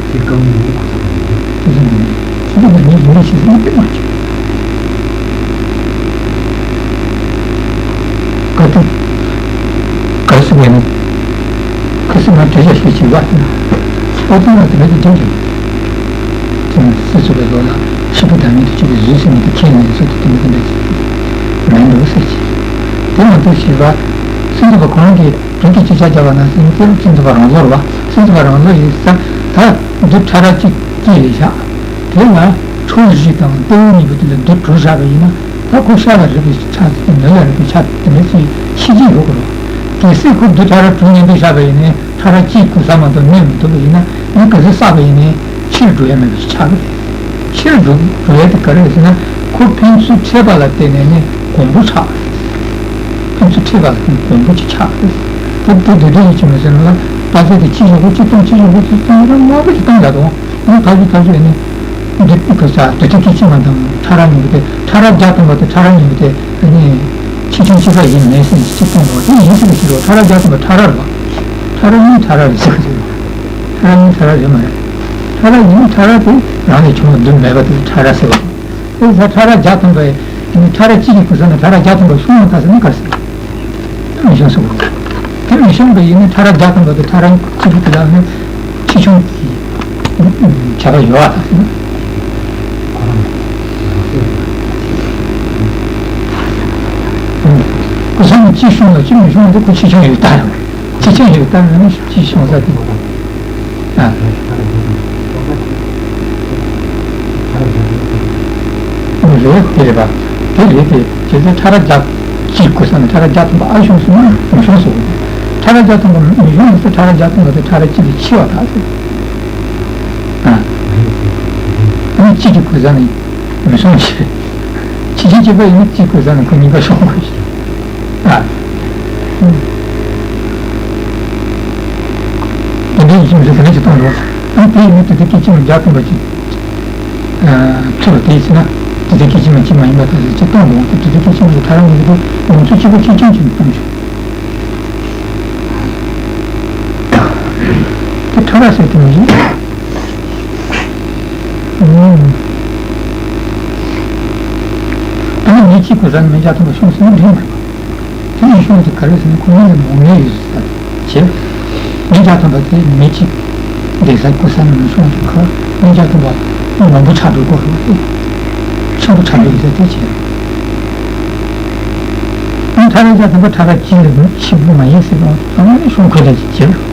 དེ་དཀར་པོ་མྱུ་གུ་གོ་ས་མ་ཡིན་ཏེ། དེ་ཚོ་མིན། ཤེས་པ་བདག་ཉིད་ཡིན་པའི་ཕྱིར་གཉིས་པོས་མ་བྱས། ག་དུས། ག་སུ་བས་ནི། ཁ་སི་མ་བྲེལ་བྱ་ཞིག་བྱེད་པ་དང་། ཨོ་ཏི་ན་དེ་འདྲ་དེ་འདྲ་རེད། དེ་ནི་སྲིད་ཚོགས་པའི་ལོ་ལ་ཤེས་པ་བདག་ཉིད་དུ་གྱུར་པའི་གཟུགས་ཟེར་མི་དེ་ཁས་ལེན་ཚུལ་དེ་དེ་འདྲ་དེ་འདྲ་ཞིག་མིན་འདུག་ཟེར་གྱི། དེ་མ་གཏོགས་བྱས་པ། སྲིད་ཚོགས་པ་གང་གིས་དོན་གྱི་ཅི་བྱ་བྱ་བ་ན་ཟེར་ནས་དེ་ལ་སྲིད་ཚོགས་པ་རང་བཟོ་རེད་བ། སྲིད་ཚོགས་པ་རང་བཟོ་ཡིན་ས། ད་འདི་ཕྲ་རགས་གཅིག་གཅིག་ལས་བཞག་དེ་ལ་ཁྲོ་བཞི་དང་ལྟེ་བ་གཉིས་པོ་དེ་ལ་འདི་གྲུབ་བཞག་པ་ཡིན་ན། ད་ཁོ་ཤ་ལ་རིགས་པའི་ཆ་དེ་མེ་ལ་རིགས་པའི་ཆ་དེ་མེད་ཅེས་ཤེས་ཀྱི་ཡོད་དགོས། གལ་སྲིད་ཁོ་འདི་ཕྲ་རགས་གྲུབ་ཉན་འདི་བཞག་པ་ཡིན་ནའི་ཕྲ་རགས་གཅིག་གོ་ས་མ་གཏོགས་གནས་མི་ཐུབ་པ་ཡིན་ན། ཨ་ནི་གལ་སྲིད་བསགས་པ་ཡིན་ནའི་ཕྱིར་འགྲོ་ཡ་མེད་པ་ཞིག་ཆགས་ཀྱི་རེད། ཕྱིར་འགྲོ་འགྲོ་ཡ་དེ་ག་རེ་རེད་ཟེར་ན། ཁོ་ཕན་ཚུན་འཕྲད་པ་ལ་བརྟེན་ནས་ནི་གོང་བུ་ཆགས། ཕན་ཚུན་འཕྲད་པ་ལ་བརྟེན་ནས་གོང་བུ་ཅིག་ཆགས་རེད། དེ་དེ་དེ་དེ་ཡིན་གཅིག་མིན་ཟེར་ན་ལ། དཔག་ཚད་དེ་གཅིག་ཞོག་པོ་གཅིག་སྟོང་གཅིག་ཞོག་པོ་གཅིག་སྟོང་ཡིན་ན་དམའ་པོ་ཞིག་བཏང་ཡ་དང་། ཨ་ནི་ཕར་ཚུར་ཕར་ཚུར་ཨ་ནི། འདི་ག་ས་དུས་ཚོད་ཀྱི་ཕྱི་མ་དང་ཕྲ་རགས་མྱུ་གུ་དེ། ཕྲ་རགས་བརྒྱ་ཐམ་པ་དེ་ཕྲ་རགས་མྱུ་གུ་དེ་ཨ་ནི། ཆེ་ཆུང་གཅིག་པ་ཡིན་མིན་ཟེར་ནས་གཅིག་གཏོང་དགོས་པ་དེ་ཡིན་ཟེར་བ་ཞིག་རེད། ཕྲ་རགས་བརྒྱ་ཐམ་པ་ཕྲ་རགས་རེད་བ། ཕྲ་རགས་གཉིས་ཕྲ་རགས་རེད་ཟེར་གི་རེད། ཕྲ་རགས་གཉིས་ཕྲ་རགས་རེད་མ་རེད། ཕྲ་རགས་གཉིས་ཕྲ་རགས་དེ་རང་ལས་བྱུང་བ་རྡུལ་མེད་པ་དེ་ཕྲ་རགས་ཟེར་བ། དེ་ས་ཕྲ་རགས་བརྒྱ་ཐམ་པ་ཡིན་ན་ཕྲ་རགས་གཅིག་གི་གོ་ས་ནས་ཕྲ་རགས་བརྒྱ་ཐམ་པ་བྱུང་བ་ད་ཟེར་ན་ག་རེ་ཟེར། མི་བྱུང་ཟེར་བ། དེ་མི་བྱུང་བ་ཡིན་ན་ཕྲ་རགས་བརྒྱ་ཐམ་པ་དེ་ཕྲ་རགས་གཅིག་པུ་དེ་ལ་ནི་ཆེ་ཆུང་གི་ཁྱད་པར་ཡོད་པ་ད་ཟེར་ན། གོ་ས་ནས་གཅིག་བྱུང་ལ་གཅིག་མི་བྱུང་བ་དེ་ཁོ་ཆེ་ཆུང་ཡོད་ད་རེད། ཆེ་ཆུང་ཡོད་ད་རེད་ན་གཅིག་བྱུང་ས་དེ། ཨ། རེད་དེ་རེད་པ། དེ་རེད་དེ། བྱས་ཙང་ཕྲ་རགས་བརྒྱ་གཅིག་གོ་ས་ནས་ཕྲ་རགས་བརྒྱ་ཐམ་པ་ཨ་བྱུང་སོང་ན་མི་བྱུང་ཟེར་བ་དེ། ཕྲ་རགས་བརྒྱ་ཐམ་པ་མི་བྱུང་ཟེར། ཕྲ་རགས་བརྒྱ་ཐམ་པ་དེ་ཕྲ་རགས་གཅིག་ལས་ཆེ་བ་དག་ཟེར། ཨ། ཨ་ནི་གཅིག་གི་གོ་ས་ནས་མི་བྱུང་ཞེས། ཆེ་ཆུང་གཅིག་པ་ཡིན་ན་གཅིག་གོ་ས་ནས་ཁོ་གཉིས་ཀ་བྱུང་དགོས་ཞེས། ཨ། དེ་འདྲའི་ཡིན་ཟེར་དེ་འདྲ་ཞིག་གཏོང་རོགས། ཨ། དེ་ཡིན་ན་དེ་དུས་སྐད་ཅིག་མ་བརྒྱ་ཐམ་པ་ཅིག་ཨ། ཚུར་དེ་ཡིན་ན། དེ་དུས་སྐད་ཅིག་མ་གཅིག་མ་ཡིན་པ་དང་ཅིག་གཏོང་རོགས། དེ་དུས་སྐད་ཅིག་མ་ཅིག་ཐ་རང་གི་དུས་ཡོངས་སུ་གཅིག་པ་གཅིག་རྐྱང་ཅིག་གཏོང་ཆོག་དེ་ཕྲ་རགས་ཟེར་དེ་མི་ཡིན། ཨུམ། ད་ནི་མི་གཅིག་གོ་ས་ནས་མི་བརྒྱ་ཐམ་པ་བྱུང་ཟེར་ན་འགྲིག་མ་རེད། དེ་ཡི་ཤུགས་དེ་ག་རེ་ཟེར་ན་ཁོ་མི་ལ་མོ་མེ་ཡོད་ཟེར་ད་བྱེད། མི་བརྒྱ་ཐམ་པ་དེ་མི་གཅིག་བསྡད་ས་གོ་ས་ནས་མི་སོང་དུས་ཁ་མི་བརྒྱ་ཐམ་པ་མང་པོ་ཆགས་འགྲོ་གོ་རེད་དེ། ཆེན་པོ་ཆགས་འགྲོ་ཡོད་ས་དེ་བྱེད། མི་ཕྲ་རགས་བརྒྱ་ཐམ་པ་ཕྲ་རགས་གཅིག་ལས་ཆེན་པོ་མ་ཡིན་ཟེར་བ་ཚང་མས་ཤོང་ཁུལ་ལ་ཅིག་བྱེད།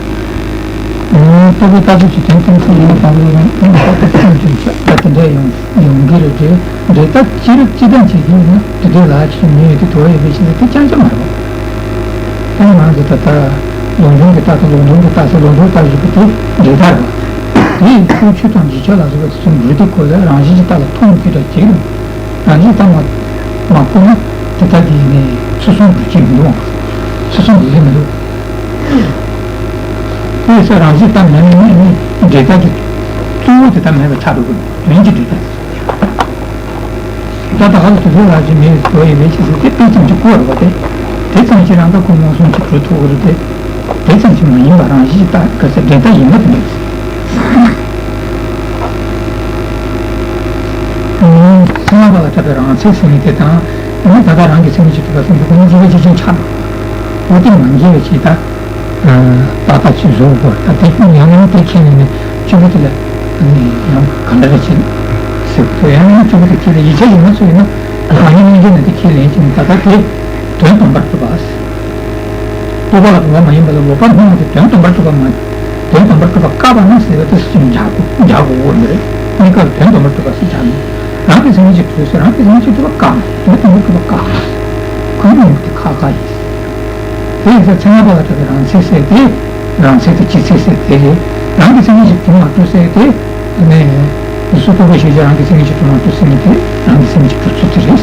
ལྟ་བུ་ལྟ་བུ་ཅིག་དོན་གཏིང་ཟབ་ཡིན་པ་དང་། ལྟ་བུ་ལྟ་བུ་ཅིག་ད་དེ་འདྲ་ཡོང་ཡོང་གི་རེད་དེ། འབྲེལ་ཐག་ཅི་རིགས་ཅི་ལྡན་བྱེད་ཀྱི་ཡོད་ན་དེ་འདྲའི་ལག་ཅིག་ཉོས་ཡོད་དེ་དོ་ཡོད་པའི་ཕྱིར་ན་དེ་རྐྱང་རྐྱང་མ་རེད། ད་ང་ཚོ་ད་ལྟ་ལུང་སྟོན་གྱི་རྟགས་དང་ལུང་སྟོན་གྱི་རྟགས་ཟེར། ལུང་སྟོན་རྟགས་ཞུ་རྒྱུ་དེ་འབྲེལ་ཐག་རེད། དེ་ཁོ་ཆོས་དང་རྗེས་ཆོས་ལ་སོགས་པ་དེ་ཚོ་འབྲེལ་ཐག་གོ་ལ་རང་བཞིན་གྱི་རྟགས་ལ་ཐུག་མི་ཐུབ་འདྲ་བྱེད་ཀྱི་རེད། རང་བཞིན་རྟགས་མ་མ་གོ་ན་དེ་ལྟ་དེ་ནས་ཚུར་སོང་འགྲོ་གི་མི་འདུག་ཚུར་སོང་འགྲོ་གི་མི་འདུག་དེ་ས་རང་བཞིན་རྟགས་མེད་ན་ནི་འབྲེལ་ཐག་གི་གཙོ་བོ་དེ་ལྟར་མེད་པ་ཆགས་འགྲོ་གི་རེད། དོན་གྱི་འབྲེལ་ཐག་ད་ལྟ་ཧ་ལ་དུས་ཚོད་ལ་ཅི་མེད་དོ་ཡིན་མེད་ཅི་ཟེར་དེ་དེ་ཙམ་གྱི་གོ་རེད་པ། དེ་དེ་ཙམ་གྱི་རང་ད་ཁོ་མངོན་སུམ་གྱི་གྲུབ་ཐུབ་ཀྱི་རེད་དེ། དེ་ཙམ་གྱི་མ་ཡིན་པ་རང་བཞིན་གྱི་རྟགས་ག་ས་འབྲེལ་ཐག་ཡིན་པ་དེ་འདྲ་ཟེར། མཚན་མ་པ་ལ་གྲགས་པའི་རང་མཚན་ཟེར་མཁན་དེ་དང་། ཨ་ནི་ད་ལྟ་རང་གི་མཚན་ཉིད་ཀྱིས་གྲུབ་པ་གསུམ་པོ་ཁོ་ནི་རིགས་པ་གཅིག་ཅན་ཆགས་འགྲོ། འོ་དེ་མ་འགལ་བའི་ཕྱིར་ད། ཏག་ཏག་ཅིག་བཟོ་དགོས། ད་དེ་ཡང་ན་དེ་ཁས་ལེན་ནས་བཅུ་པོ་དེ་ལ་ཨ་ནི་ཡང་ག་འདྲ་རེ་བྱེད་ཟེར་དགོས། ཡང་ན་བཅུ་པོ་དེ་ཁས་ལེན་ཡིག་ཆ་ཡོད་མ་ཚོ་ཡིན་ན་རང་ཉིད་གཉིས་ཀ་ནས་དེ་ཁས་ལེན་བྱས་ནས་ད་ལྟ་དེ་དོན་སྟོང་པར་གྲུབ་པ། རྟོག་པ་ལ་དགོངས་པ་མ་ཡིན་པ་ལ་ལོག་པར་སྣང་བ་དེ་དོན་སྟོང་པར་གྲུབ་པ་མ། དོན་སྟོང་པར་གྲུབ་པ་བཀག་པ་ན་ཟེར་བ་དེ་སུས་རྒྱག་དགོས་རྒྱག་དགོས་འོ་མ་རེད། གཉིས་ཀ་ལ་དོན་སྟོང་པར་གྲུབ་པ་ཟེར་བྱ་མེད། རང་གི་མཚན་ཉིད་ཀྱིས་གྲུབ་ཟེར། རང་གི་མཚན་ཉིད་ཀྱིས་གྲུབ་པ་བཀག་དོན་སྟོང་པར་གྲུབ་པ་བཀག་ཁོ་ནའི་ངོ་བོ་དེ་ཁ་ཁ་ཡིན། དེ་ཡིན་ཙང་མཚན་མ་པ་ལ་གྲགས་པའི་རང་མཚན་ཟེར་དེ། རང་མཚན་དང་སྤྱི་མཚན་ཟེར་དེ་རེད། རང་གི་མཚན་ཉིད་ཀྱིས་གྲུབ་མ་གྲུབ་ཟེར་དེ། ནས། སོ་སོ་རྟོག་པའི་ཤེས་བྱ་རང་གི་མཚན་ཉིད་ཀྱིས་གྲུབ་མ་གྲུབ་ཟེར་ནས་དེ་རང་གི་མཚན་ཉིད་ཀྱིས་གྲུབ་ཚུལ་དེ་རེད།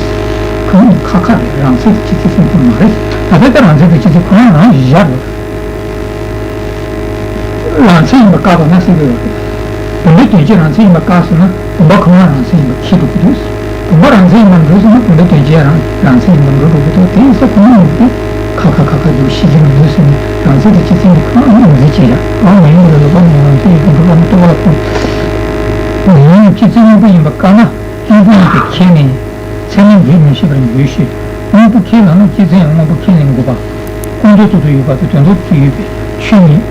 ཁོ་ནི་ཁ་ཁ་རེད། རང་མཚན་དང་སྤྱི་མཚན་ཟེར་དེ་མ་རེད། ད་ལྟ་ད་རང་མཚན་དང་སྤྱི་མཚན་ཁོ་རང་རང་བཞིན་བཞག་རོགས། རང་མཚན་ཡིན་པ་བཀག་པ་ན་སྲིད་པའི་བར་དུ། བུམ་པའི་དོན་སྤྱི་རང་མཚན་ཡིན་པ་བཀག་སོང་ན་བུམ་པ་ཁོ་རང་རང་མཚན་ཡིན་པ་ཁྱད་དུ་འཕགས་འདུག་བུམ་པ་རང་མཚན་ཡིན་པར་འགྲོ་ཟེར་ན་བུམ་པའི་དོན་བྱེད་རང་རང་མཚན་ཡིན་པར་འགྲོ་འགྲོ་གི་འདུག་དེ་ཡིན་ས་ཁོ་ན་མི་འདུག་ཁ་ཁ་ཁ་ཁ་འདུག་ཤེས་ཀྱི་མི་འདུག་ཟེར་ནས་རང་མཚན་དེ་སྤྱི་མཚན་གྱི་ཁོ་ན་མི་འདུག་ཟེར་བྱས་ཡ། ཨ་མ་ཡིན་འདུག་ལ་ལོ་པ་ནས་རང་མཚན་ཡིན་པར་འགྲོ་པ་ནི་ལྟོ་བ་ལ་ཁོ་ན་སྤྱི་མཚན་དངོས་པོ་ཡིན་པ་བཀག་ན་དངོས་པོ་ཡིན་པའི་ཁས་ནས། མཚན་མའི་རིགས་མི་ཤེས་པར་འགྱུར་ཞེས། དངོས་པོ་ཁས་ལེན་ན་སྤྱི་མཚན་ཡང་དངོས་པོ་ཁས་ལེན་དགོས་པ། ཀུན་རྫོབ་ཏུ་ཡོད་པ་དང་དོན་དམ་དུ་ཡོད་པའི་ཆོས་ཉིད།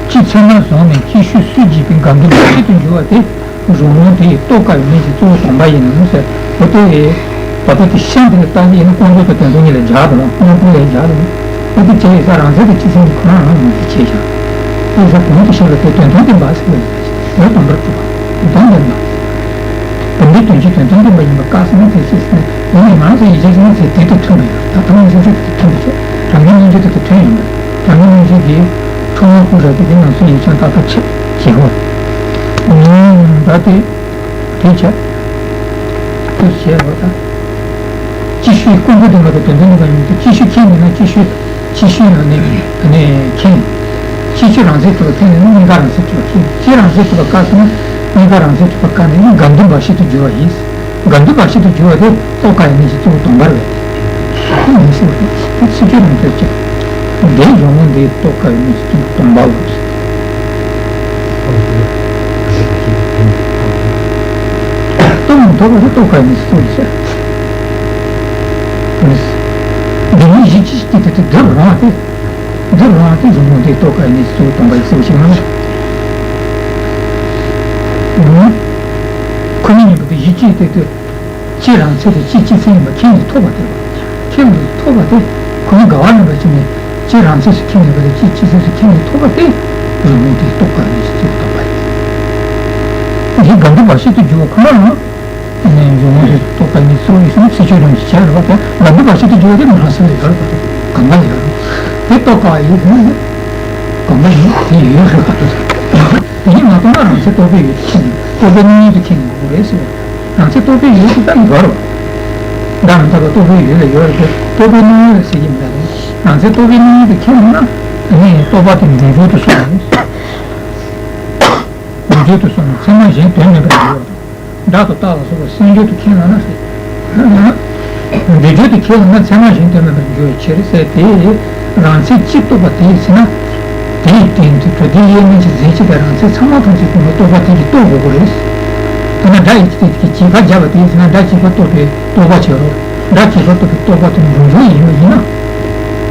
སྤྱི་མཚན་མར་བཟུང་ནས་སྤྱི་ཤོས་སུས་བགྱིས་པའི་འགལ་འདུ་འབའ་ཞིག་ཏུ་འགྱུར་བ་དེ་རང་ངོ་དེ་ཡི་རྟོགས་དཀའ་བའི་གནས་ཀྱི་གཙོ་བོ་དམ་པ་ཡིན་ནོ་ཟེར། འོ་དེ་ད་ལྟ་དེ་ཤན་དེ་ལ་བལྟ་གི་ཡིན་ན་ཀུན་རྫོབ་དང་དོན་དམ་གཉིས་ལས་སྦྱར་དང་དངོས་པོ་ལས་སྦྱར་དང་། འོ་དེ་བྱས་ཡོད་ས་རང་མཚན་དང་སྤྱི་མཚན་གྱི་ཁོ་རང་རང་ངོ་དེ་བྱས་ཤག་དེ་ས་གོང་དུ་བཤད་པ་དེ་དོན་དམ་བདེན་པ་ཟེར་བ་ཡིན་ས་ཞིག་དོན་དམ་པར་གྲུབ་པ། དོན་དམ་བདེན་པ། བུམ་པའི་དོན་སྤྱི་དོན་དམ་བདེན་པ་ཡིན་པ་བཀག་ཟེར་ན་དེ་སྲིད་ཟེར་ན་ཡིན་ནའི་ང་ཚོ་ཡིད་ཆེས་ཟེར་ན་དེ་དེ་དང་མཐུན་པ་ཡོད། ད་ཐོག་མའི་སེམས་ཤུགས་དེ་མཐུན་པ་བྱས། དྲང་ངེས་རྣམ་འགྱུར་དེ་དང་མཐུན་ཡོང་བ། དྲང་ངེས་རྣམ་འགྱུར་གྱི་ཁྲོ་བོ་ཀུན་ར་དེ་གི་ནང་ཚུལ་ཡིན་ཀྱང་ད་ལྟ་ཆེ་བྱེད་དགོས། ད་དེ་དེ་བྱས་དེ་བྱས་རོགས་ད། སྤྱི་ཤོས་ཀུན་རྫོབ་བདེན་པ་དང་དོན་དམ་བདེན་པ་ཡིན་ཏེ་སྤྱི་ཤོས་ཁས་ལེན་ན་སྤྱི་ཤོས། སྤྱི་ཤོས་ཡང་ནི་ནི་ཁས་ལེན། སྤྱི་ཤོས་རང་མཚན་གྲུབ་པ་ཁས་ལེན་ན་གཉིས་ཀ་རང་མཚན་གྲུབ་པ་ཁས་ལེན། སྤྱི་རང་མཚན་གྲུབ་པ་བཀག་ཟེར་ན་གཉིས་ཀ་རང་མཚན་གྲུབ་པ་བཀག་ནས་ནི་འགལ་འདུ་འབའ་ཞིག་ཏུ་འགྱུར་བ་ཡིན། འགལ་འདུ་འབའ་ཞིག་ཏུ་འགྱུར་བ་དེ་རྟོགས་དཀའ་ཡི་གནས་ཀྱི་གཙོ་བོ་དམ་པར་བས། ཁོ་མི་སྲིད་པ་དེ་ཚིག་གཅོད་རང་མཚན་གཅིག་དེའི་རང་ངོ་འདི་རྟོགས་དཀའ་ཡི་གནས་ཀྱི་གཙོ་བོ་དམ་པ་བས། རྟོགས་མི་ཐུབ་པ་དེ་རྟོགས་དཀའ་ཡི་གནས་ཀྱི་གཙོ་བོ་ཟེར། འདི་ནི་གཞི་ཅི་ཞིག་སྐྱེ་དེ་དེ་སྒྲུབ་རང་དེ། འདི་རང་དེ་རང་ངོ་དེ་རྟོགས་དཀའ་ནས་གཙོ་བོ་དམ་པ་ཡི་གཙོ་བོ་ཞིག་མ་རེད། ཁོ་ནི་ཉིད་པོ་དེ་གཞི་གཅིག་དེ་དུ་སྤྱི་རང་མཚན་དེ་སྤྱི་སྤྱི་མཚན་ཡིན་པ་ཁས་ལེན་ཐོབ་པ་དེ། ཁས་ལེན་ཐོབ་པ་དེ་ཁོ་ནི་དགའ་བ་རྣམ་པ་ཅན་ནས་སྤྱི་རང་མཚན་སུ་ཁས་ལེན་པ་དེ་སྤྱི་སྤྱི་མཚན་སུ་ཁས་ལེན་ཐོབ་པ་དེ་རང་ངོ་དེ་རྟོགས་དཀའ་ནས་གཙོ་བོ་དམ་པ་ཡིན། འདི་འགལ་འདུ་འབའ་ཞིག་ཏུ་འགྱུར་བ་ཁོ་ན་རང་། ནས་གཞུང་ལུགས་རྟོགས་པ་ནི་གཙོ་བོ་ཡིན་ཚུལ་ཆོས་རང་གི་བྱ་རེད་པ། དེ་ལ་འདུ་བ་ཞིག་ཏུ་འགྱུར་བ་དེ་མ་ཟིན་ལ་ཡོད་རེད་པ། དེ་གང་ག་ལ་ཡོད་རེད། དེ་རྟོགས་དཀའ་ཡིན་ཟེར་ན་གང་ག་ཡིན་དེ་ཡོད་རེད་པ། དེ་ནི་མ་རྟོགས་ན་རང་མཚན་རྟོག་པའི་ཡུལ་དུ་ཁས་ལེན་རྟོགས་པའི་སྣང་ཡུལ་དུ་ཁས་ལེན་དགོས་རེད་ཟེར་བ། རང་མཚན་རྟོགས་པའི་ཡུལ་དུ་ད་ཡོད་རེད་པ། བདག་མི་རྟག་པ་རྟོགས་པའི་ཡུལ་ལ་ཡོད་རེད་དེ་རྟོགས་པའི་སྣང་ཡུལ་ལ་ཟེར་གྱི་མེད་རེད། རང་མཚན་རྟོགས་པའི་སྣང་ཡུལ་དུ་ཁས་ལེན་ན་དེ་ནི་རྟོག་པ་དེ་འགྲོ་རྒྱུ་དུ་སོང་རེད། འགྲོ་རྒྱུ་དུ་སོང་ནས་མཚན་མ་གཞན་དོན་མེད་པར་འགྱུར་བ་དང་། སྒྲ་དང་རྟགས་ལ་སོགས་པ་སེམས་སྦྱོར་དུ་ཁས་བླངས་ན་ཟེར། འདི་སྦྱོར་དུ་ཁས་བླངས་ན་མཚན་མ་གཞན་དོན་མེད་པར་འགྱུར་བའི་ཕྱིར་ཟེར་ཏེ། རང་མཚན་སྤྱི་རྟོགས་པ་དེས་ཟེར་ན། དེའི་སྟེང་དུ་གྲུབ་བདེ་དབྱེར་མེད་ཀྱི་རྫས་གཅིག་དང་རང་མཚན་ཚང་མ་ཐམས་ཅད་ཀུན་ལ་རྟོགས་པ་དེ་གིས་རྟོགས་དགོས་ཀྱི་རེད། ཐ་ན་སྒྲ་ཡི་སྟེང་དུ་བྱས་པ་བརྒྱབ་པ་དེས་ཟེར་ན་སྒྲ་བྱས་པ་རྟོགས་པའི་རྟོགས་པ་བྱེད་རོགས། སྒྲ་བྱས་པ་རྟོགས་པའི་རྟོགས་པ་དེ་འགྲོ་འགྱུར་ཡིན་པ་ཡིན་ན།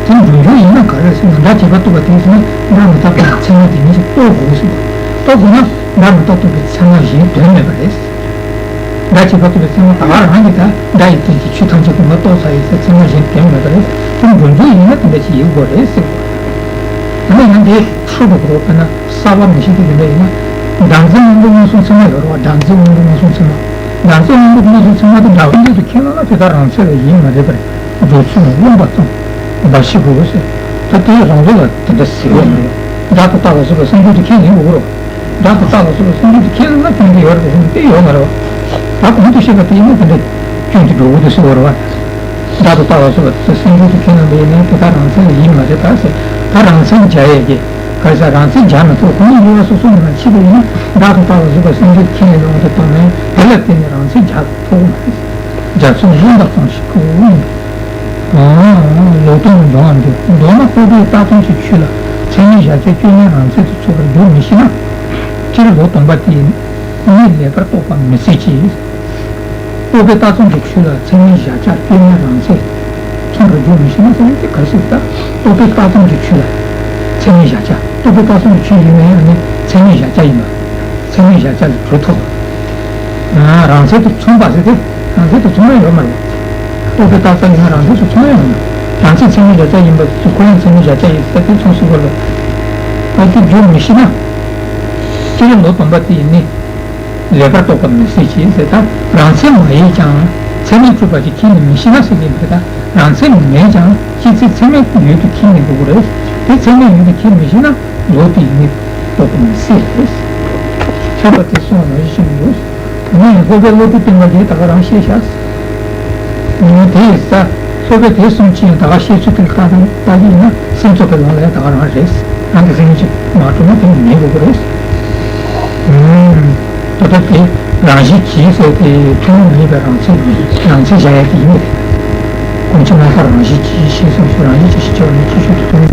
དེ་འགྲོ་འགྱུར་ཡིན་ན་ག་རེ་ཟེར་ན་སྒྲ་བྱས་པ་རྟོགས་པ་དེ་ཟེར་ན་སྒྲ་མི་རྟག་པའི་མཚན་མ་དེ་ཉིད་ཀྱིས་རྟོགས་དགོས་ཟེར་བ། རྟོགས་དགོས་ན་སྒྲ་མི་རྟག་རྟོགས་པའི་མཚན་མ་གཞན་དོན་མེད་པ་རེད། སྒྲ་བྱས་པ་རྟོགས་པའི་མཚན་མ་ད་ག་རང་གིས་ད་སྒྲ་ཡི་སྟེང་གི་ཆོས་ཐམས་ཅད་ཀུན་ལ་རྟོགས་ཚར་ཡོད་ཟེར་མཚན་མ་གཞན་དོན་མེད་པ་རེད། དེ་འགྲོ་འགྱུར་ཡིན་ན་དེ་འདྲ་ཞིག་ཡོད་དགོས་རེད་ཟེར་བ། ད་ནི་ཡང་དེ་ཧྲིལ་པོ་གོ་དཔེར་ན་གསར་པ་མི་ཤེས་དེ་དེ་འདྲ་ཡིན་ན། སྒྲ་མཚན་དབང་པོ་མངོན་སུམ་ཚད་མ་ཡོད་རེད་བ། སྒྲ་མཚན་དབང་པོ་མངོན་སུམ་ཚད་མ། སྒྲ་མཚན་དབང་པོ་མངོན་སུམ་ཚད་མ་དེ་འདྲ་བ་འདི་ཚོ་ཁས་བླངས་ན་དེ་དག་རང་མཚན་ལ་ཡིན་མ་རེད་པར། འགྲོ་ཚུལ་ལ་རློམ་པ་ཙམ་འབའ་ཞིག་གོ་ཟེར། ད་དེ་རང་ཚོ་ལ་དེ་འདྲ་ཟེར་ཡོད་མ་རེད། སྒྲ་དང་རྟགས་ལ་སོགས་པ་སེམས་བྱུང་དུ་ཁས་ལེན་དགོས་རོགས། སྒྲ་དང་རྟགས་ལ་སོགས་པ་སེམས་བྱུང་དུ་ཁས་ལེན་ན་སྐྱོན་གྱི་ཡོད་རེད་པ་ཟེར་ན་དེ་ཡོད་མ་རེད་བ། ད་གོང་དུ་བཤད་པ་དེ་ཡིན་ན་དེ་འདྲ་སྐྱོན་དུ་འགྲོ་གི་འདུག་ཟེར་བ་རེད་བ། སྒྲ་དང་རྟགས་ལ་སོགས་པ་སེམས་བྱུང་དུ་ཁས་ལེན་པ་ཡིན་ན་དེ་དག་རང་མཚན་ལ་ཡིན་མ་རེད་པ་ཟེར། ད་རང་མཚན་སྦྱར་ཡས་ཀྱི། ག་རེ་ཟེར་རང་མཚན་སྦྱར་མི་ཐུབ་ཁོ་ན་དངོས་པོ་སོ་སོ་ནས་མ་མཆིས་པ་ཡིན་ན་སྒྲ་དང་རྟགས་ལ་སོགས་པ་སེམས་བྱུང་དུ་ཁས་ལེན་པའི་དབང་དུ་བཏང་ནས་དེ་ལ་བརྟེན་ནས་རང་མཚན་སྦྱར་ཐུབ་ཀྱི་མ་རེད། སྦྱར་ཚུལ་རློམ་པ་ཙམ་ཞིག་གོ། ལོག་རྟོག་ནི་འབྱུང་བར་འགྱུར། མདོར་ན་རྟོག་པས་རྟགས་ཙམ་གྱི་ཆོས་ལ་མཚན་མའི་གཞལ་བྱ་སྐྱོན་མེད་རང་མཚན་དུ་ཚོལ་བར་འགྱུར་མི་ཤེས་ན། སྤྱིར་ལོག་སྟོང་པ་དེ་ཉིད་ལེགས་པར་རྟོགས་པ་མི་སྲིད་ཀྱི། རྟོག་པས་རྟགས་ཙམ་གྱི་ཆོས་ལ་མཚན་མའི་གཞལ་བྱ་སྐྱོན་མེད་རང་མཚན་མཚོན་པར་འགྱུར་མི་ཤེས་ན་ཟེར་ན་དེ་ག་རེ་ཟེར་ད། རྟོག་པས་རྟགས་ཙམ་གྱི་ཆོས་ལ་མཚན་མའི་གཞལ་བྱ་རྟོག་པས་རྟགས་ཙམ་གྱི་ཆོས་ཡིན་ན་ཡང་ནི་མཚན་མའི་གཞལ་བྱ་ཡིན་པ། མཚན་མའི་གཞལ་བྱ་ལས་གྲོལ་ཐུབ། རང་མཚན་དུ་མཚུངས་པ་ཟེར་ཏེ་རང་མཚན་དུ་མཚུངས་ན་ཡོད་མ་རེད། རྟོག་པས་རྟགས་ཙམ་ཡིན་ན་རང་མཚན་དུ་མཚུངས་ན་ཡོད་མ་རེད། རང་མཚན་མཚན་མའི་གཞལ་བྱ་ཡིན་པ་དེ་ཁོ་ཡང་མཚན་མའི་གཞལ་བྱ་ཡིན་ཟེར་ཏེ་མཚུངས་སུ་གོ་ལ། ཨ་དེ་འགྱུར་མི་ཤེས་ན། སྤྱིར་ལོག་སྟོང་པ་དེ་ཡིན་ནི། ལེགས་པར་རྟོགས་པ་མི་སྲིད་ཅེས་ཟེར་ད་རང་མཚན་མ་ཡིན་ཀྱང་མཚན་མས་གྲུབ་པ་ཅིག་ཁས་ལེན་མི་ཤེས་ན་ཟེར་གྱི་མེད་ད། རང་མཚན་མེད་ཀྱང་སྤྱི་མཚན་མཚན་མའི་ཡུལ་དུ་ཁས་ལེན་དགོས་ཀྱི་རེད། དེ་མཚན་མའི་ཡུལ་དུ་ཁས་མི་ཤེས་ན་ལོག་པའི་ཡིན་ནི་རྟོགས་པ་མི་སྲིད་རེད། ཁྱབ་པ་དེ་གསུངས་ནང་བཞིན་ཡོད། ངས་སློབ་དཔོན་བློ་གྲོས་བསྟན་པ་དེ་ད་ག་རང་བཤད་བཞག་དེ་ཡི་ས། སློབ་དཔོན་དེ་གསུངས་ཀྱི་ཡང་ད་ག་བཤད་ཚུལ་དེ་ལྟ་དང་ལྟ་གི་ཡིན་ན་སེམས་ཚོགས་པའི་ལུང་ལ་ཡང་ད་ག་རང་རེད། རང་གི་སེམས་ཀྱིས་མ་གྲུབ་ན་དེ་མེད་དགོས་ཀྱི་རེད། ད་ལྟ་དེ་ རང་བཞིན་གྱིས་ཟེར་དེ་ཐུན་མོང་མ་ཡིན་པའི་རང་མཚན་ཡིན། རང་མཚན་བཞག་ཡ་དེ་ཡིན་མོད། ཀུན་མཁྱེན་རྣམ་པར་རང་བཞིན་གྱིས་ཞེས་གསུངས་སོ། རང་བཞིན་གྱིས་ཞེས་བྱ་བ་ནི་ཆོས་ཕྱོགས་ཀྱི་ཐུན་